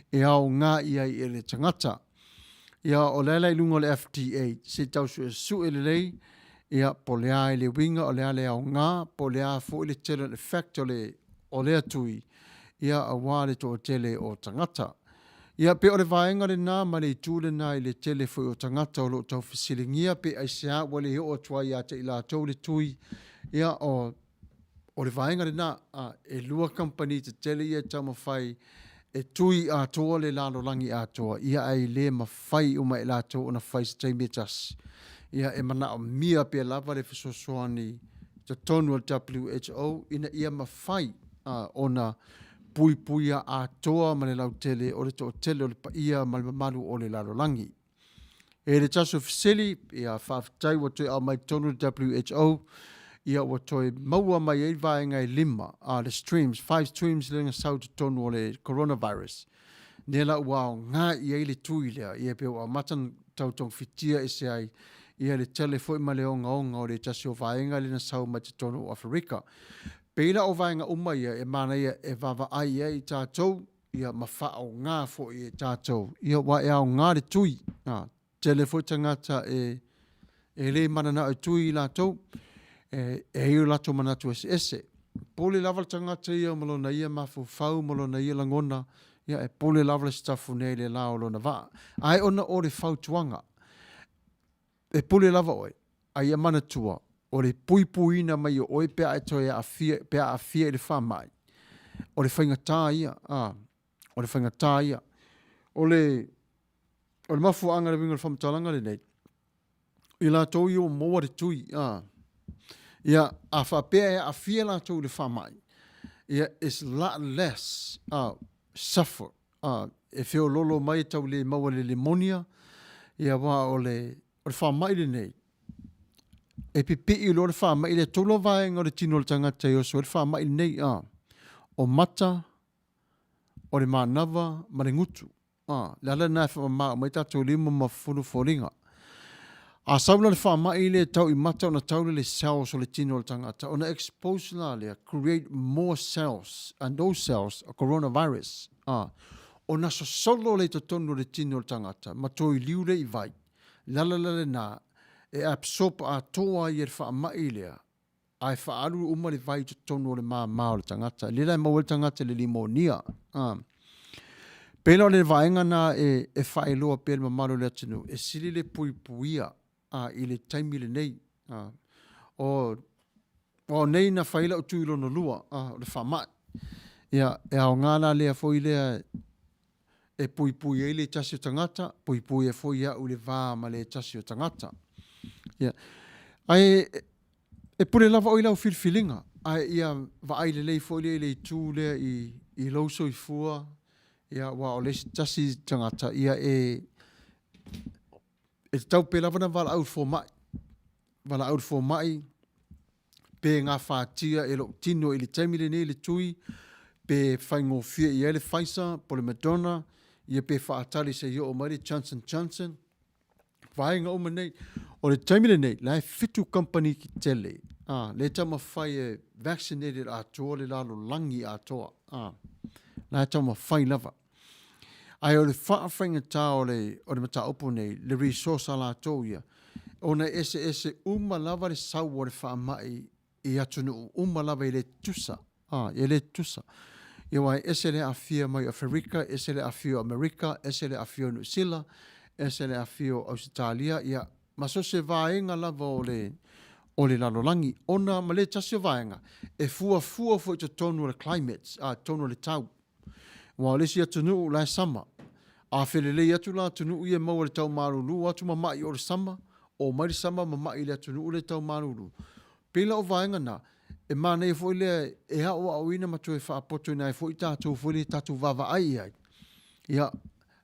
e aoga i ai e le tagata. Ia, o le ala i luga o le FDA, se i tau suesue lelei, ia, po o le a le uiga, o le a le aoga, po o le a foi le tele o le effect o le, o lea tui, ia, aua le toatele o tagata. Ia, pe o le vaega lena ma le itu lena i le tele foi o tagata o lo o tau fesiligia pe aisea ua le oo atu ai ia te i latou le tui, ia, o, O le vaega lena, a, e lua kamupani tetele ia e taumafai e tui atoa le lalolagi atoa, ia ae le mafai uma e latou ona fai i se taimi e tasi. Ia e manaomia pea lava le fesoasoani i totonu o le WHO ina ia mafai a, ona puipuia atoa ma le lautele o le toatele o le paia ma le mamalu o le lalolagi. E le tasi o fesili, ia faafetai ua toe aumai totonu le WHO, ia ua toe maua mai ai vaega e lima, le streams, five streams lea na sau i totonu o le coronavirus. Lea la ua aoga i ai le tui lea, ia pe ua amata ona tau togafitia ese ai ia le tele foi ma le ogaoga o le tasi o vaega lea na sau mai totonu o Aferika. Pei la o vaega uma ia e manaia e vaavaai i ai tatou ia ma faaaoga foi e tatou, ia aua e aoga le tui, a, tele foi tagata e, e le mananao e tui i latou, e, e i ai o latou manatu eseese. Pule lava le tagata ia ma lona ia mafaufau ma lona ia lagona, ia e pule lava le sitafune i le la o lona vaa. Ae ona o le fautuaga, e pule lava oe, a ia manatua, o le puipuiina mai o oe pe a e toe aafia, pe a aafia i le faamai, o le faigata ia, a, o le faigata ia. O le, o le mafuaaga i le uiga o le faamatalaga lenei, i latou ia ua maua le tui, a, ia, a faapea e aafia latou i le faamai, Ia, it's lot less suffer, e feoloolo mai e tau le maua le lemonia, ia aua o le, o le faamai lenei, e pipii loa le faamai lea, tolu lava vaega o le tino o le tagata e oso ai le faamai lenei, o mata, o le manava ma le gutu. A, le ala lena e faamama uma ai tatou lima ma fufulu foliga. A sau la le faamai lea e tau i mata ona tau lea i le cells o le tino o le tagata, ona expose la lea, create more cells and those cells are coronavirus. A, ona sosolo lea i totonu o le tino o le tagata ma toi liu lea i vai. Le ala la lena e absorb atoa ai e le faamai lea ae faaalu uma le vai i totonu o le māmā o le tagata. Lea la e maua ai le tagata i le limonia. A. Pei la o le vaega na e, e faailoa pea le mamalu o le atunuu, e sili le puipuia a, i le taimi lenei. A. O, o nei na fai lau tui lona lua, a, o le faamai. Ia, e aoga la lea foi lea e puipui ai le tasi o tagata, puipui ai foi au i le va ma le tasi o tagata. Ia. Ae e pule lava oe i lau filifiliga, ae ia vaai lelei foi lea i le itu lea i, i lou soifua, ia, aua o le isi tasi tagata, ia e, e tatau pea lava ona valaau i le fomai, valaau i le fomai, pe gafatia e lou tino i le taimi lenei le tui, pe faigofie i ai le Pfizer po o le Moderna, ia pe faatali se i oo mai le Johnson Johnson. Vaega uma nei. O le taimi lenei, la e fitu kamupani tetele, a, lea e taumafai e vaccinated atoa le lalolagi atoa, a, la e taumafai lava. Ae o le faafaigata o le, o le mataupu nei, le resource a latou ia, ona e eseese uma lava le sau o le faamai i atunuu uma lava e le tutusa, a, e le tutusa. Ia aua e ese le aafia mai o Aferika, ese le aafia o Amerika, ese le aafia o Niu Sila, ese le aafia o Ausetalia, ia, ma so o se vaega lava o le, o le lalolagi. Ona ma le tasi o vaega, e fuafua foi i totonu o le climate, a, totonu o le tau. Aua o le isi atunuu la e sama. A felelei atu la atunuu ia e maua i le tau malulu, o atu mama'i o le sama, omai le sama mama'i i le atunuu lea e tau malulu. Pei la o vaega na, e manaia foi lea e aoaoina ma toe faapotoina ai foi tatou foi lea tatou vaavaai i ai. Ia,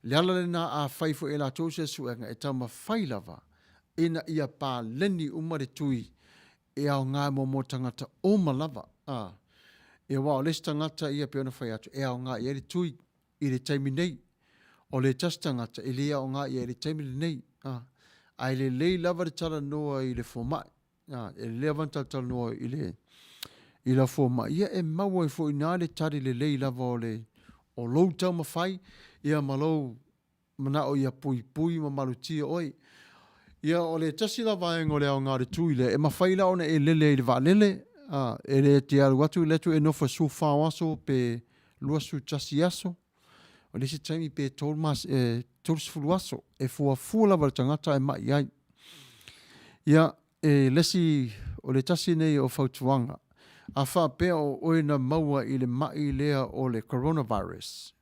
le ala lena a fai foi e latou se suega e taumafai lava ina ia paleni uma le tui e aoga mo mo tagata uma lava, ā. E aua o le isi tagata ia pei ona fai atu, e aoga i ai le tui i le taimi nei. O le tasi tagata e le aoga i ai i le taimi lenei, ā. Ae lelei lava le talanoa i le fomai, ā, e lelei lava ona talatalanoa i le, i lau fomai, ia e maua ai foi i ina le tali lelei lava o le, o lou taumafai, ia ma lou manao ia puipui ma malutia oe. Ia, o le tasi la vaega o le aoga o le tui lea, e mafai la ona e lele i le vaalele, a, e le te alu atu le atu e nofo 14 aso pe 21 aso, o le isi taimi pe 30 aso, e fuafua lava le tagata e mai ai. Ia, e le isi, o le tasi nei o fautuaga, a faapea o oe na maua i le mai lea o le coronavirus,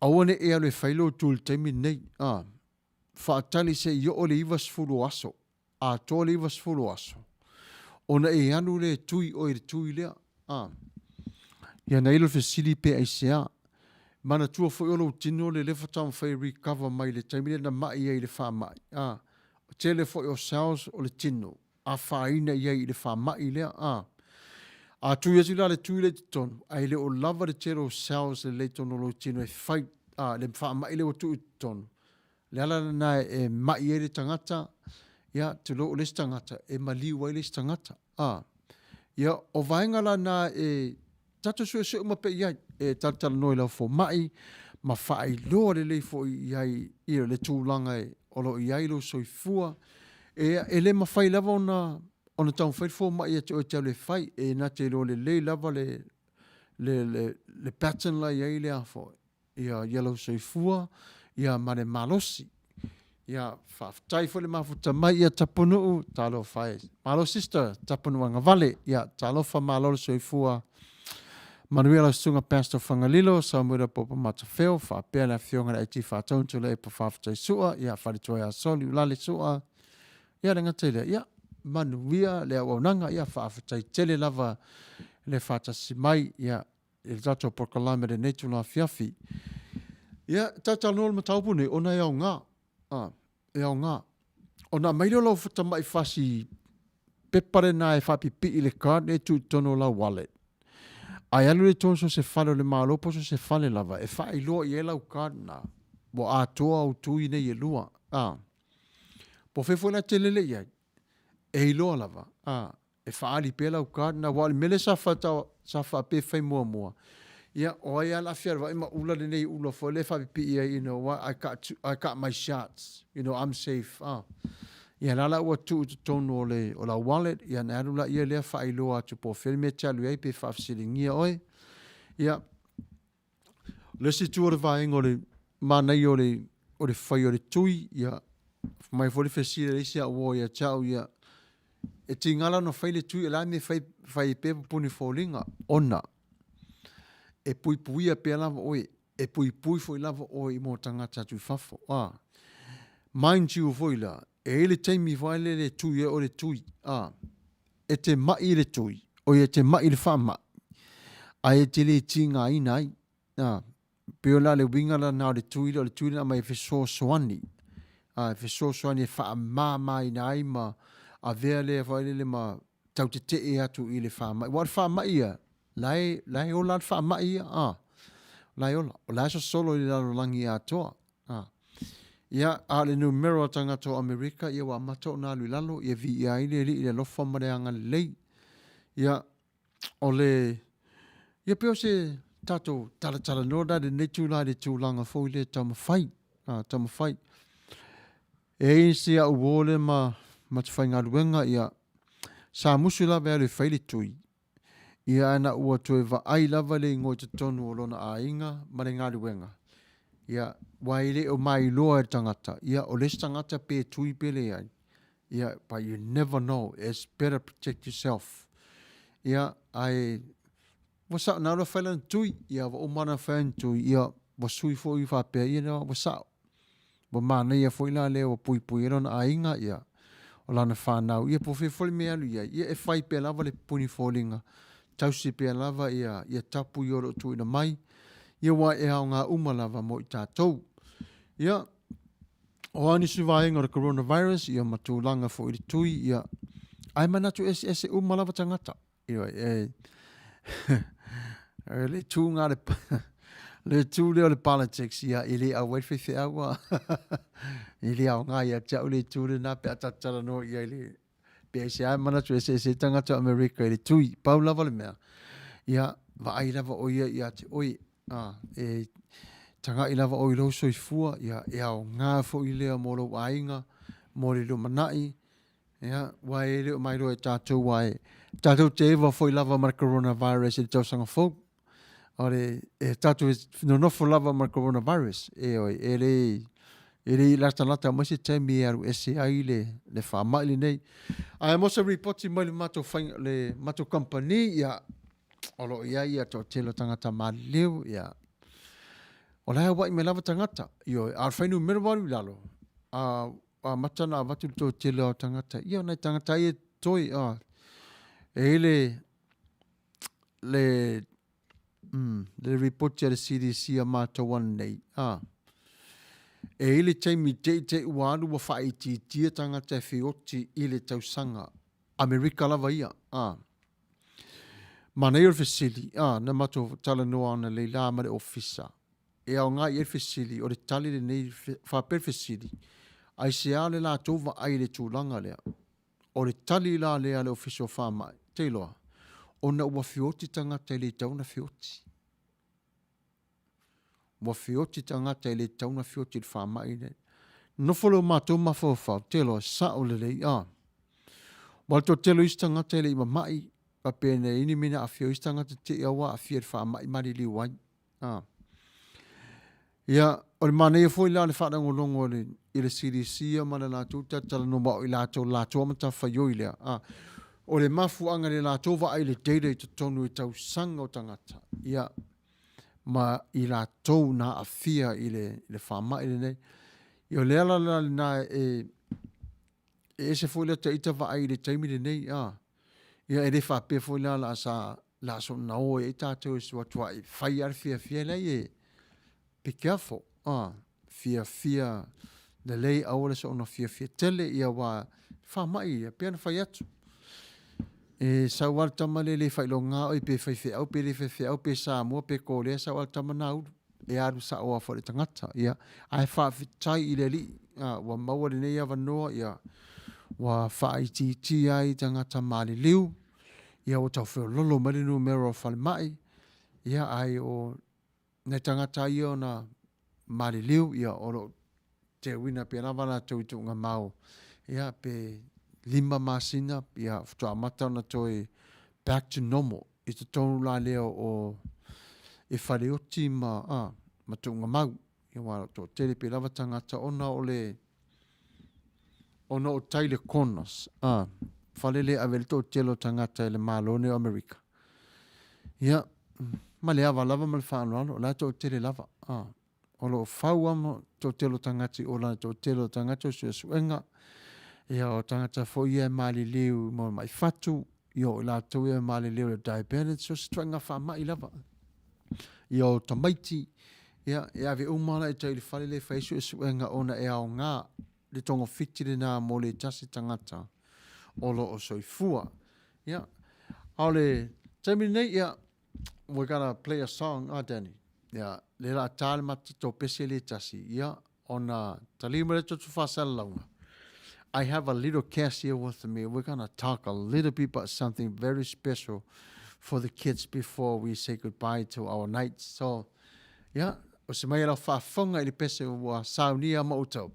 Aua ne i e alu e fai lou tu i le taimi lenei. A, faatali se i oo le 90 o aso, atoa le 90 o aso, ona e alu lea e tui oe i le tui lea. A, ia na i ai le fesili pe aisea. Manatua foi o lou tino lea faatoa mafai e recover mai le taimi lea na mai ai i le faamai. A, tele foi o cells o le tino afaina i ai i le faamai lea, a. A tui atu la le tui lea i totonu, ae le o lava le tele o cells lelei totonu o lou tino e fight a, le faamai lea ua tuu i totonu. Le ala lena e mai ai le tagata, ia, tulou, o le isi tagata, e maliu ai le isi tagata, a. Ia, o vaega la na e Tatou suesue uma pea i ai, e talatalanoa i lau fomai ma faailoa lelei foi i ai i le tulaga o lo o i ai lou soifua. E, e le mafai lava ona, ona taumafai le fomai ia te oe e te alu e fai, e na te iloa lelei lava le, le, le, le pattern la i ai le a foi. Ia, ia lou soifua, ia ma le malosi. Ia, faafetai foi le mafuta mai, ia Tapunuu, talofa e. Malo sister, Tapunuu Agavale, ia, talofa malo le soifua. Manuia lau susuga Pastor Fagalilo, Samuela Popo Matafeo, faapea le afioga i le IT Faatonu Tuilaepa Faafetai Sua, ia, Faletua ia Soli Ulale Sua, ia le gata i lea, ia, manuia le auaunaga, ia, faafetai tele lava. le faatasi mai ia i le tatou polokalame i lenei itula afiafi. Ia, talatalanoa le mataupu lenei ona e aoga, a, e aoga. Ona aumai lea o lau tamai fasi pepa lena e faapipii i le card lea e tuu i totonu o lau wallet. Ae alu lea i totonu so o se fale o le Malo po o so o se fale lava e faailoa i ai lau card lena, ua atoa au tui nei e lua. A, po o fea foi la e te lele i ai, e iloa lava, a, e faaali pea lau card lena, aua o le mea lea sa faatau, sa faapea e fai muamua, ia, o ai lava o le a fealuai ma ula lenei ula foi lea e faapipii ai, you know what, I got, I got my shots, you know, I'm safe, a. Ia la la ua tuu i totonu o le, o lau wallet, ia ona alu laia lea faailoa atu po o fea le mea e te alu i ai pe faafesiligia oe. Ia, O le isi itu o le vaega o le manaia o le, o le fai o le tui, ia, mai foi le fesili a le isi au uo ia te au, ia, e tiga la ona fai le tui, o le a le mea e fai, fai ai pea pupuni foliga, ona e puipuia pea lava oe, e puipui foi lava oe i mea o tagata atu i fafo. A, mind you foi la, e i ai le taimi foi lele e tui ai oe le tui, a, e te maʻi i le tui, oi e te maʻi i le faamaʻi, ae e te le tigaina ai. A, pei o la le uiga lena o le tui lea, o le tui lena aumai e fesoasoani, a, e fesoasoani e faamamaina ai ma avea lea foi lele ma tau tetee atu i le faamaʻi. Aua o le faamaʻi ia, la e, la e ola lava le faamaʻi ia, a, la e ola, o la e sosolo i le lalolagi atoa. A. Ia, a o le numera o tagata o Amerika, ia ua amata ona alu i lalo, ia viia ai le Alii i le alofa ma le agalelei. Ia, o le, ia pei o se tatou talatalanoa lena i lenei itula i le tulaga foi lea e taumafai, a, taumafai. E i ai si au uo lea ma, ma te faigaluega, ia, sa musu lava e alu e fai le tui, Ia ana ua toe vaai lava le igoa i totonu o lona aiga ma le galuega, ia, aua e le o mailoa e le tagata, ia, o le isi tagata pe tui pe leai, ia, but you never know, it's better protect yourself. Ia, ae ua sao, na alu e fai lana tui, ia, ua uma ona fai lana tui, ia, ua sui foi faapea, ia, ua sao. Ua manaia foi la lea ua puipui ai lona aiga, ia, o lana fanau, ia po o fea foi le mea e alu i ai, ia e fai pea lava le pupuni foliga, tausi pea lava ia, ia tapu i o lo o tuuina mai, ia aua e aoga uma lava mo i tatou. Ia, o a nisi vaega o le coronavirus, ia ma tulaga foi i le tui, ia, ae manatu eseese uma lava tagata. Ioe, e, e le tū ngā le, le tū lea o le politics, ia, e le auai le faifeau a. E le aoga ia te au le tū lena pe a tatalanoa i ai le, pe aisea e manatu eseese ai tagata o Amerika i le tui, pau lava le mea, ia, vaai lava ʻo ia ia te ʻoe, a, e tagaʻi lava ʻoe i lou soifua, ia, e aoga foi lea mo lou aiga, mo le lumanai, Ia, aua e le o mailoa e tatou, aua e tatou te eva foi lava ma le coronavirus i le tausaga fou. O le, e tatou nonofo lava ma le coronavirus, e oi, e le, e le latalata mai se taimi e alu ese ai le, le faamai lenei. Ae mo se ripoti mai le matou faiga, le matou kamupani, ia, o lo o i ai ia toatele o tagata maliliu, ia, o la e aua'i mai lava tagata, ioe, a o le fuainumera ua alu i lalo, a, Ua amata ona avatu le toatele o tagata, ia o nai tagata ia e toe, a, e i ai le, le, mm, le ripoti a le CDC a matou ananei, a, e i ai le taimi te i te i ua alu ua faaitiitia tagata e feoti i le tausaga, Amerika lava ia, a. Manaia o le fesili, a, na matou talanoa analeila ma le ofisa, E aoga i ai le fesili, o le tali lenei, faapea le fesili, Aisea le latou vaai i le tulaga lea? O le tali la lea a le Ofisa o Faamai, te iloa, ona ua feoti tagata e le tatau ona feoti. Ua feoti tagata e le tatau ona feoti i le faamai lenei. Nofo lea o matou mafaufau, te iloa, sao lelei, a. Aua o le toatele o isi tagata e le i mamai, faapea nei, ni mea na aafia o isi tagata te i a ua aafia i le faamai maliliu ai. A. Ia, o le manaia foi la o le faalogologo i le, i le CDC ia ma le latou talatalanoa ma o i latou, le latou lava matafaioi lea. A. O le mafuaaga i le latou vaai i le data i totonu i tausaga o tagata, ia, ma i latou na aafia i le, i le faamai lenei. Ia, o le ala la lena e, e ese foi lea ita vaai i le taimi lenei, a. Ia, e le faapea foi la o le a sa le a soona o ai tatou e suatuai fai lava le fiafia leai e be careful a fiafia lelei aua le soona fiafia tele ia aua faamai ia pei ona fai atu e sau lava le tama lea e le faailoga oe pe faifeau pe le faifeau pe Samoa pe Korea sau lava le tama na ulu e alu sao lava foi le tagata ia ae faafetai i le Alii a ua maua lenei avanoa ia ua faaitiitia ai tagata maliliu ia ua tau feololo mai le numera o falemai ia ae o nai tagata ia ona maliliu ia o lo o teuina pea lava latou i tuugamau ia pe 5 masina ia faatoa amata ona toe back to normal i totonu la lea o e faleoti ma a ma tuugamau ia aua o lo o toatele pea lava tagata ona o le ona o tai le corners a fale lea e ave ai le toatele o tagata e le Malo nei o Amerika ia ma le ava lava ma le faaaloalo o la e toatele lava a o lo o fau lava le toatele o tagata i o lana toatele o tagata o suesuega ia o tagata foi ia e maliliu mo mai fatu ia o i latou ia e maliliu i le diabetes so se ituaiga faamai lava ia o tamaiti ia e ave uma la i tai i le fale lea e fai ai suesuega ona e aoga le togafiti lena mo le tasi tagata o lo o soifua. Ia, a o le taimi lenei, ia, we're gonna play a song, ah, Danny. Ia, lea la a ta le matou pese lea e tasi, ia, ona taliu mai lea tatou faasalalauga. I have a little guest here with me. We're gonna talk a little bit about something very special for the kids before we say goodbye to our nights. So, ia, o se mai e lau faafofoga i le pese ua saunia ma outou.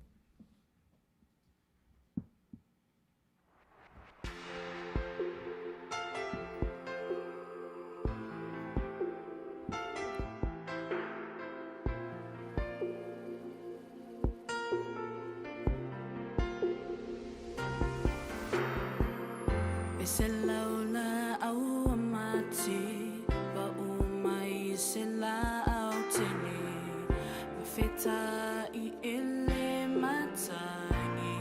E se laula au mati pa mai se la au tene ma i ele matangi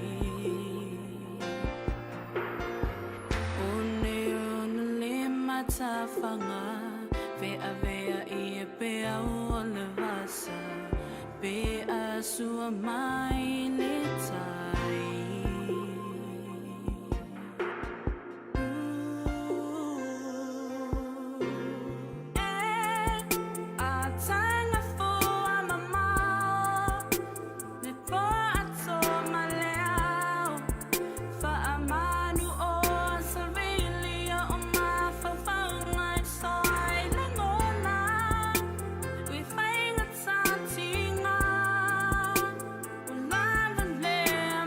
O ne ona le matawhanga Whea i e pe au o le vasa Pe a sua mai le tai. E a tanga fua mamao Me po ato ma le ao Whaamanu o Savilia o mafaufauga i soa i lagona Ui whainga tātinga O lava lea.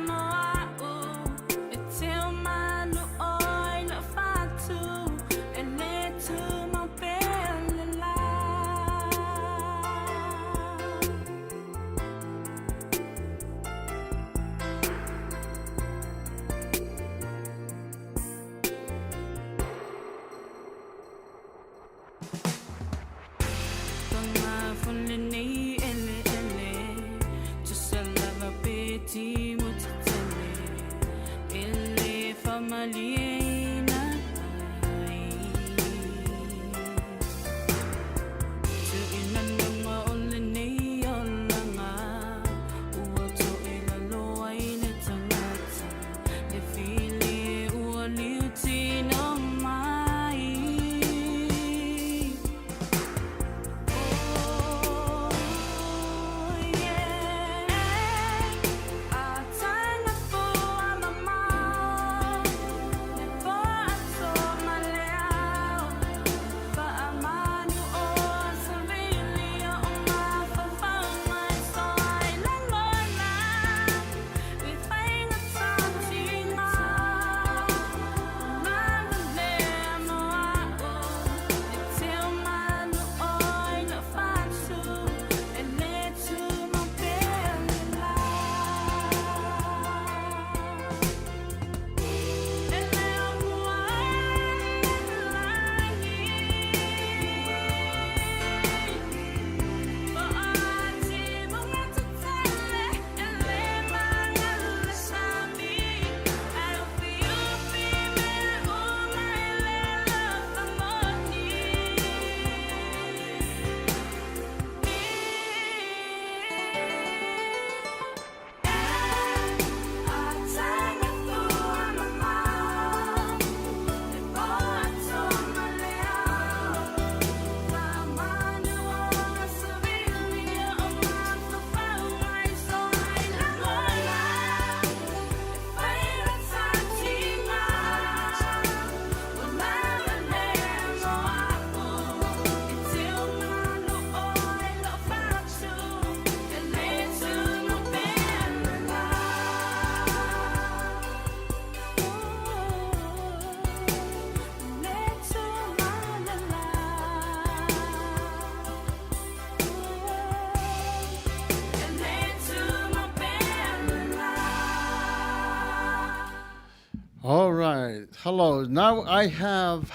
Hello. Now I have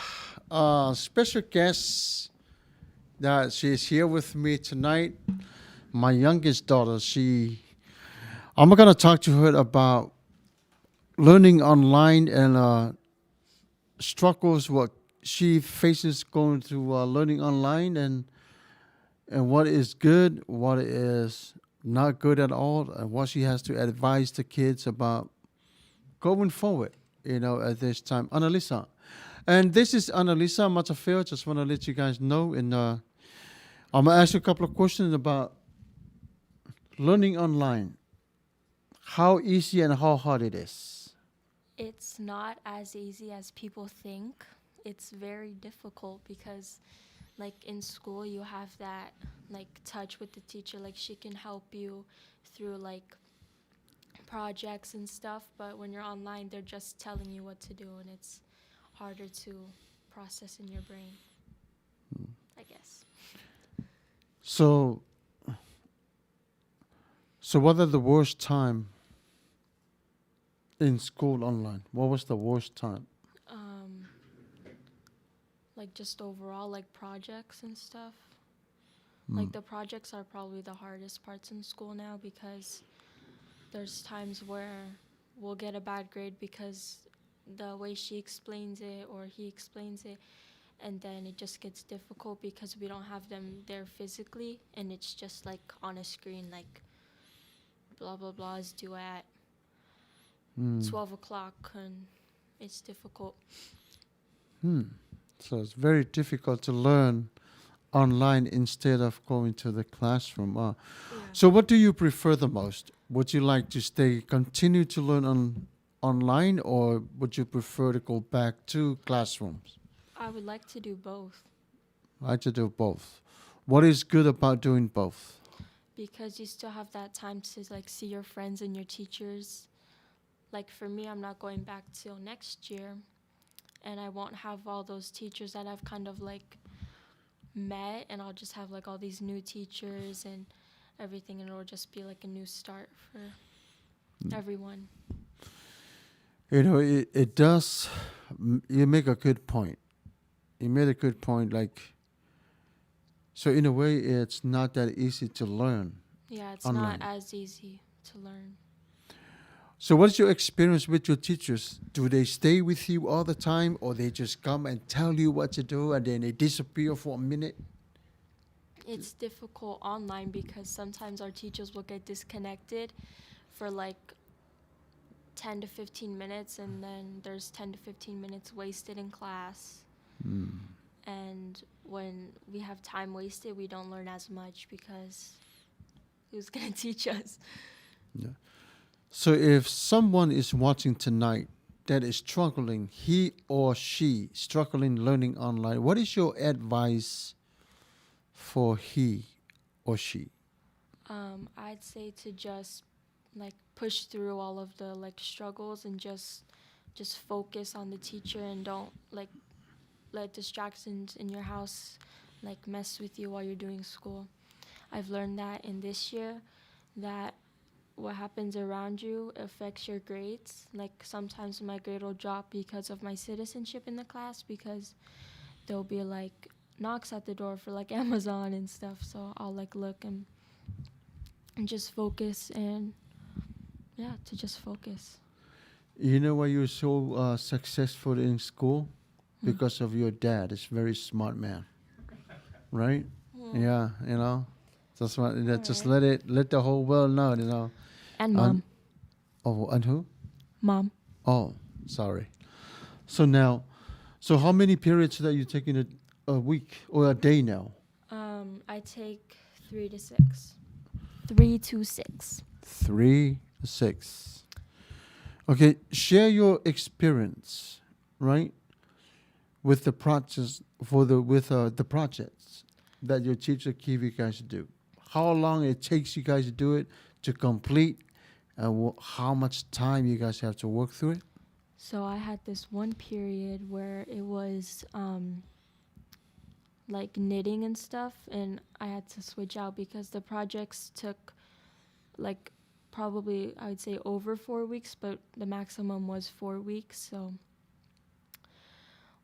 a special guest that she's here with me tonight. My youngest daughter. She, I'm gonna talk to her about learning online and struggles what she faces going through learning online and what is good, what is not good at all, and what she has to advise the kids about going forward, you know, at this time. Annalisa. And this is Annalisa Matafeo. Just want to let you guys know. And I'm going to ask you a couple of questions about learning online. How easy and how hard it is. It's not as easy as people think. It's very difficult because like in school you have that like touch with the teacher, like she can help you through like projects and stuff, but when you're online they're just telling you what to do and it's harder to process in your brain. I guess. So, so what are the worst time in school online? What was the worst time? Um like just overall like projects and stuff. Like the projects are probably the hardest parts in school now because there's times where we'll get a bad grade because the way she explains it or he explains it, and then it just gets difficult because we don't have them there physically and it's just like on a screen, like blah blah blah is due at 12 o'clock, and it's difficult. So it's very difficult to learn online instead of going to the classroom. Yeah. So what do you prefer the most? Would you like to stay, continue to learn on online, or would you prefer to go back to classrooms? I would like to do both. I like to do both. What is good about doing both? Because you still have that time to like see your friends and your teachers. Like for me, I'm not going back till next year, and I won't have all those teachers that I've kind of like met, and I'll just have like all these new teachers and everything, and it'll just be like a new start for everyone. You know, it does, you make a good point. You made a good point. Like, so in a way, it's not that easy to learn. Yeah, it's Online. not as easy to learn. So what is your experience with your teachers? Do they stay with you all the time, or they just come and tell you what to do and then they disappear for a minute? It's difficult online because sometimes our teachers will get disconnected for like 10 to 15 minutes, and then there's 10 to 15 minutes wasted in class. And when we have time wasted, we don't learn as much because who's going to teach us? Yeah. So if someone is watching tonight that is struggling, he or she struggling learning online, what is your advice for he or she? I'd say to just like push through all of the like struggles and just focus on the teacher and don't like let distractions in your house like mess with you while you're doing school. I've learned that in this year that what happens around you affects your grades. Like sometimes my grade will drop because of my citizenship in the class, because there'll be like knocks at the door for like Amazon and stuff. So I'll like look and just focus, and yeah, to just focus. You know why you're so successful in school? Because of your dad. He's a very smart man, right? Yeah, you know, that's what. That just Right. let the whole world know, you know. And mom. Oh, and who? Mom. Oh, sorry. So now, so how many periods that you taking a week or a day now? I take 3 to 6. 3 to 6. 3 to 6. Okay, share your experience, right, with the process for the with the projects that your teacher give you guys to do. How long it takes you guys to do it to complete, and how much time you guys have to work through it. So I had this one period where it was like knitting and stuff, and I had to switch out because the projects took like probably I would say over 4 weeks, but the maximum was 4 weeks. So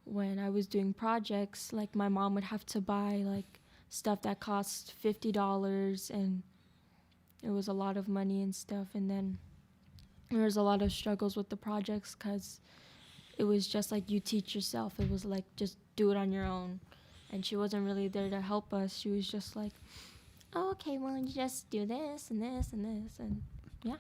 when I was doing projects, like my mom would have to buy like stuff that cost $50 and it was a lot of money and stuff. And then there was a lot of struggles with the projects because it was just like you teach yourself. It was like just do it on your own. And she wasn't really there to help us. She was just like, oh, okay, well, you just do this and this and this. And yeah,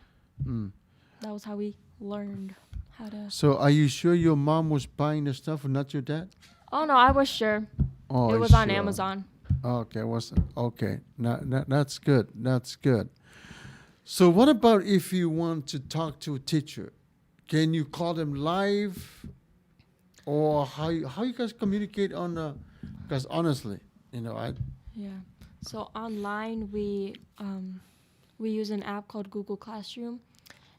that was how we learned how to. So are you sure your mom was buying the stuff and not your dad? Oh, no, I was sure. Oh, It was on sure. Amazon. Okay, was okay. Now, that's good. That's good. So what about if you want to talk to a teacher? Can you call them live, or how you guys communicate on the? Because honestly, you know, I Yeah. So online we use an app called Google Classroom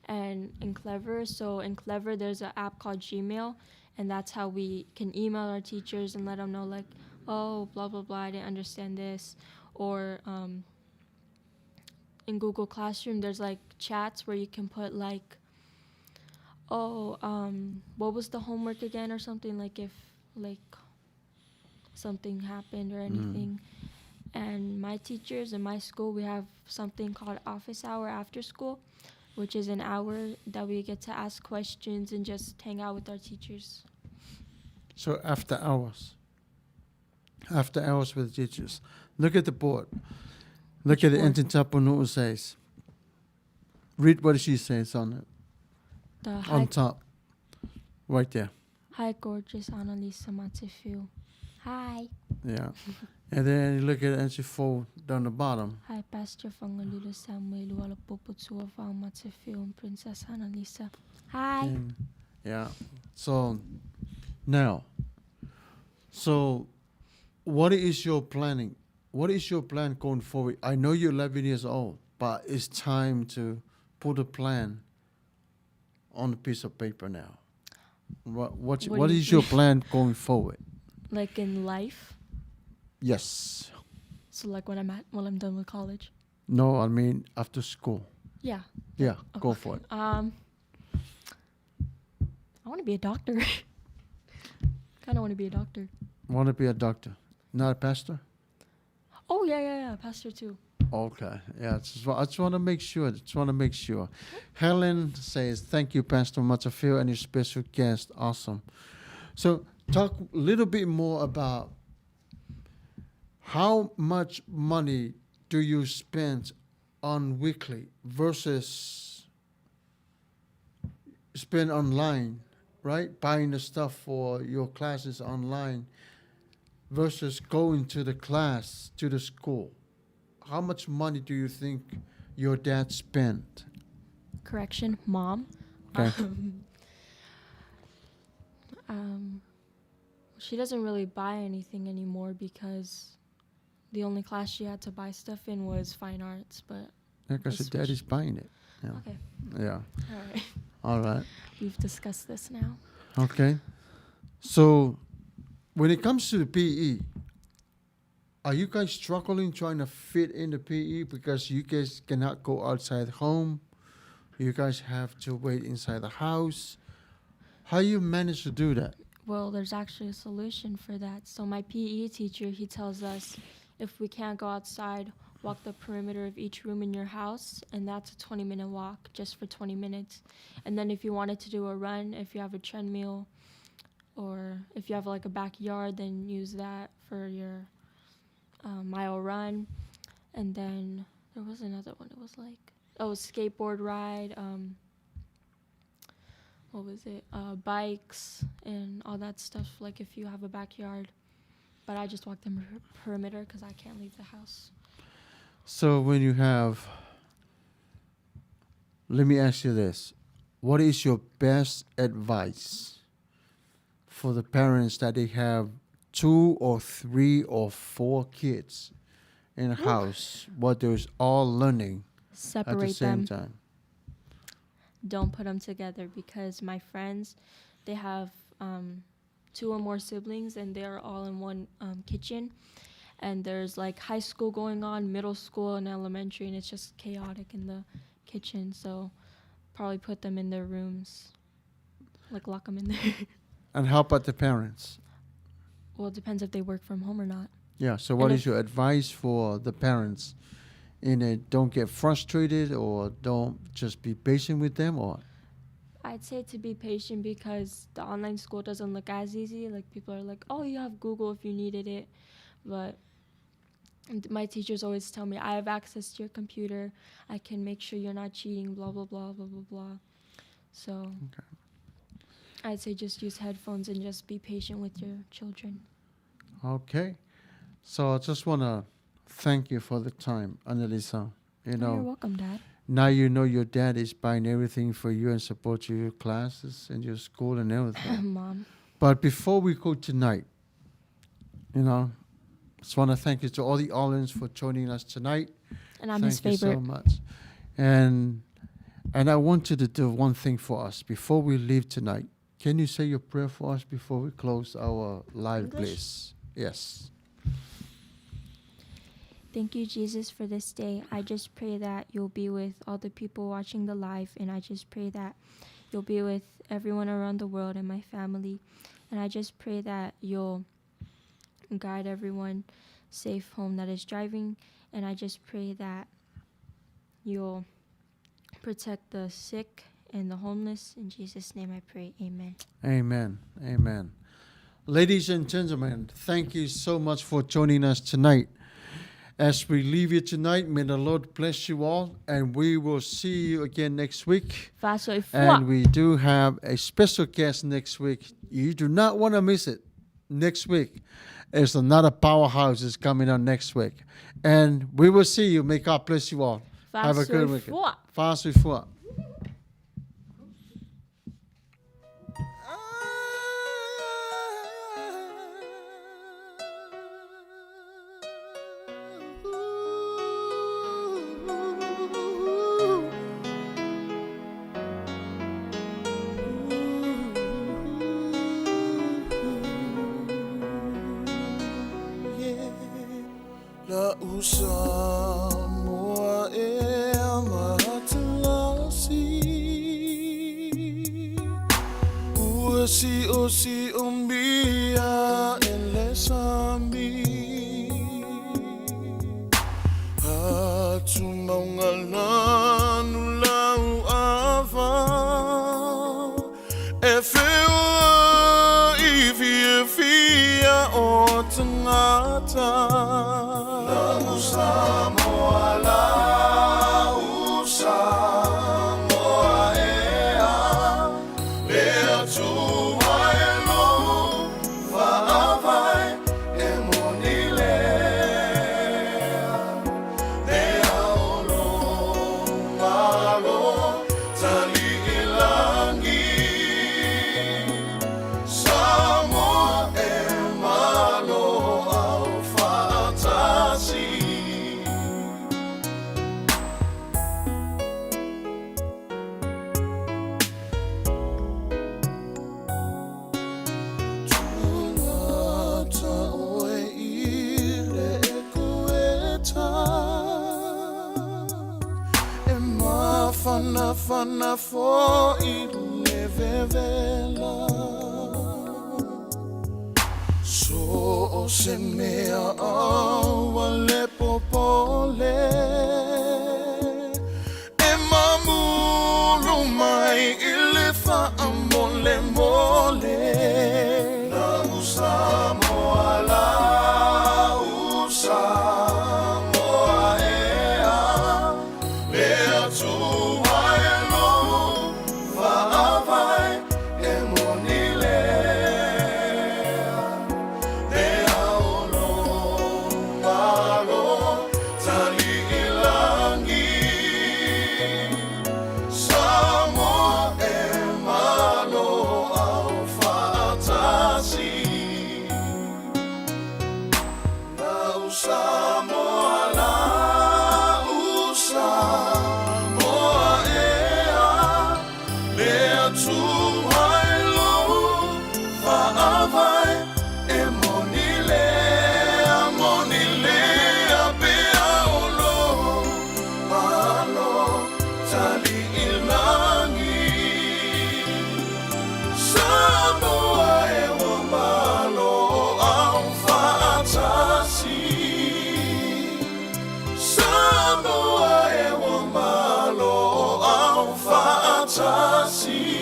and in Clever. So in Clever there's an app called Gmail, and that's how we can email our teachers and let them know like, oh, blah blah blah, I didn't understand this, or in Google Classroom there's like chats where you can put like, oh, what was the homework again or something, like if like something happened or anything. And my teachers in my school, we have something called office hour after school, which is an hour that we get to ask questions and just hang out with our teachers. So after hours with the teachers. Look at the board. Look Which at the board? Auntie Tapunuu says. Read what she says on it, The on hi, top, right there. hi gorgeous Annalisa Matefio. Hi. Yeah. And then you look at Auntie 4 down the bottom. Hi, Pastor Fangalilo Samuel Walapopotua Matefio and Princess Annalisa. Hi. And, yeah. So now, so what is your planning? What is your plan going forward? I know you're 11 years old, but it's time to put a plan on a piece of paper now. What What do you is your plan going forward? Like in life? Yes. So like when I'm done with college. No, I mean after school. Yeah. Yeah, go Okay. for it. I want to be a doctor. Kind of want to be a doctor. Want to be a doctor, not a pastor? Oh, yeah, yeah, yeah, pastor too. Okay. Yeah, I just want to make sure. Just want to make sure. Helen says, thank you, Pastor Matafeo, and your special guest. Awesome. So talk a little bit more about how much money do you spend on weekly versus spend online, right? Buying the stuff for your classes online versus going to the class, to the school. How much money do you think your dad spent? Correction, mom. Okay. She doesn't really buy anything anymore because the only class she had to buy stuff in was fine arts. But Yeah, because I your daddy's buying it. Yeah. Okay. Yeah. All right. All right. We've discussed this now. Okay. So when it comes to the PE, are you guys struggling trying to fit in the PE because you guys cannot go outside home? You guys have to wait inside the house. How you manage to do that? Well, there's actually a solution for that. So my PE teacher, he tells us if we can't go outside, walk the perimeter of each room in your house, and that's a 20-minute walk just for 20 minutes. And then if you wanted to do a run, if you have a treadmill or if you have a backyard, then use that for your mile run. And then there was another one. It was like, oh, skateboard ride. What was it? Bikes and all that stuff, if you have a backyard. But I just walk the perimeter because I can't leave the house. So when you have, let me ask you this. What is your best advice for the parents that they have 2 or 3 or 4 kids in a Ooh. house, but they're all learning at the Separate same them. time? Don't put them together, because my friends, they have 2 or more siblings, and they're all in one kitchen. And there's high school going on, middle school, and elementary, and it's just chaotic in the kitchen. So probably put them in their rooms, lock them in there. And how about the parents? Well, it depends if they work from home or not. Yeah. So, what And is if- your advice for the parents? In it, don't get frustrated or don't just be patient with them or I'd say to be patient because the online school doesn't look as easy. Like people are like, "Oh, you have Google if you needed it," but and my teachers always tell me, "I have access to your computer. I can make sure you're not cheating." Blah blah blah blah blah blah. So I'd say just use headphones and just be patient with your children. Okay. So I just want to thank you for the time, Annalisa. You Oh, know, you're welcome, Dad. now you know your dad is buying everything for you and support your classes and your school and everything. Mom. But before we go tonight, you know, just want to thank you to all the audience for joining us tonight. And I'm thank his favorite. you so much. And and I want you to do one thing for us before we leave tonight. Can you say your prayer for us before we close our live, English? please? Yes. Thank you, Jesus, for this day. I just pray that you'll be with all the people watching the live, and I just pray that you'll be with everyone around the world and my family. And I just pray that you'll guide everyone safe home that is driving. And I just pray that you'll protect the sick and the homeless. In Jesus' name I pray. Amen. Amen. Amen. Ladies and gentlemen, thank you so much for joining us tonight. As we leave you tonight, may the Lord bless you all, and we will see you again next week. And we do have a special guest next week. You do not want to miss it. Next week is another powerhouse is coming on next week. And we will see you. May God bless you all. Have a good weekend. Fa'asoifua. La'u Samoa e matalasi Ua siosiomia e le sami Atumauga lanu lau ava E feoai fiafia o tagata Lau Samoa lau Samoa ea Le Atua e lou faavae e moni lea Le ao lo malo tali i lagi Samoa e malo au faatasi. Tugata oe i le ekueta E mafanafana fo'i le vevela So o se mea aua le popole E mamulu mai i le faamolemole Lau Samoa lau Samoa ea Le Atua e lou faavae e moni lea Le ao lo malo Tasi.